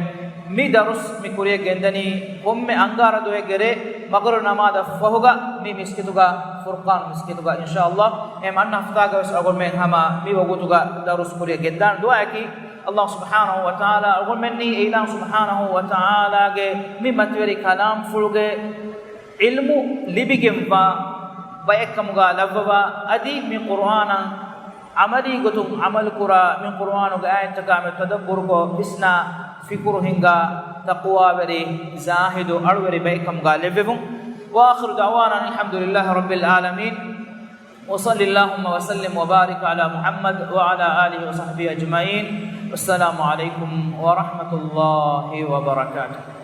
މި ދަރުސް މި ކުރިއަށް ގެންދަނީ ކޮންމެ އަންގާރަ ދުވަހެއްގެ ރޭ މަޣްރިބު ނަމާދަށް ފަހުގަ މި މިސްކިތުގަ، ފުރްޤާން މިސްކިތުގަ، އިންޝާﷲ. އެހެން އަންނަ ހަފްތާގަ ވެސް އަޅުގަނޑުމެން ހަމަ މި ވަގުތުގަ ދަރުސް ކުރިއަށް ގެންދާނެ. ދުޢާއަކީ، ﷲ ސުބްޙާނަހޫ ވަތަޢާލާ އަޅުގަނޑުމެންނީ އެ އިލާހު ސުބްޙާނަހޫ ވަތަޢާލާގެ މި މަތިވެރި ކަލާމްފުޅުގެ ޢިލްމު ލިބިގެންވާ ބައެއްކަމުގަ ލައްވަވާ، އަދި މި ޤުރުއާނަށް ޢަމަލީ ގޮތުން ޢަމަލުކުރާ، މި ޤުރުއާނުގެ އާޔަތްތަކާ މި ތަދައްބުރުކޮށް ވިސްނާ ފިކުރު ހިންގާ ތަޤްވާވެރި، ޒާހިދު، އަޅުވެރި ބައެއްކަމުގަ ލެއްވެވުން. وآخر دعوانا أن الحمد لله رب العالمين. وصل اللهم وسلم وبارك على محمد وعلى آله وصحبه أجمعين. والسلام عليكم ورحمة الله وبركاته.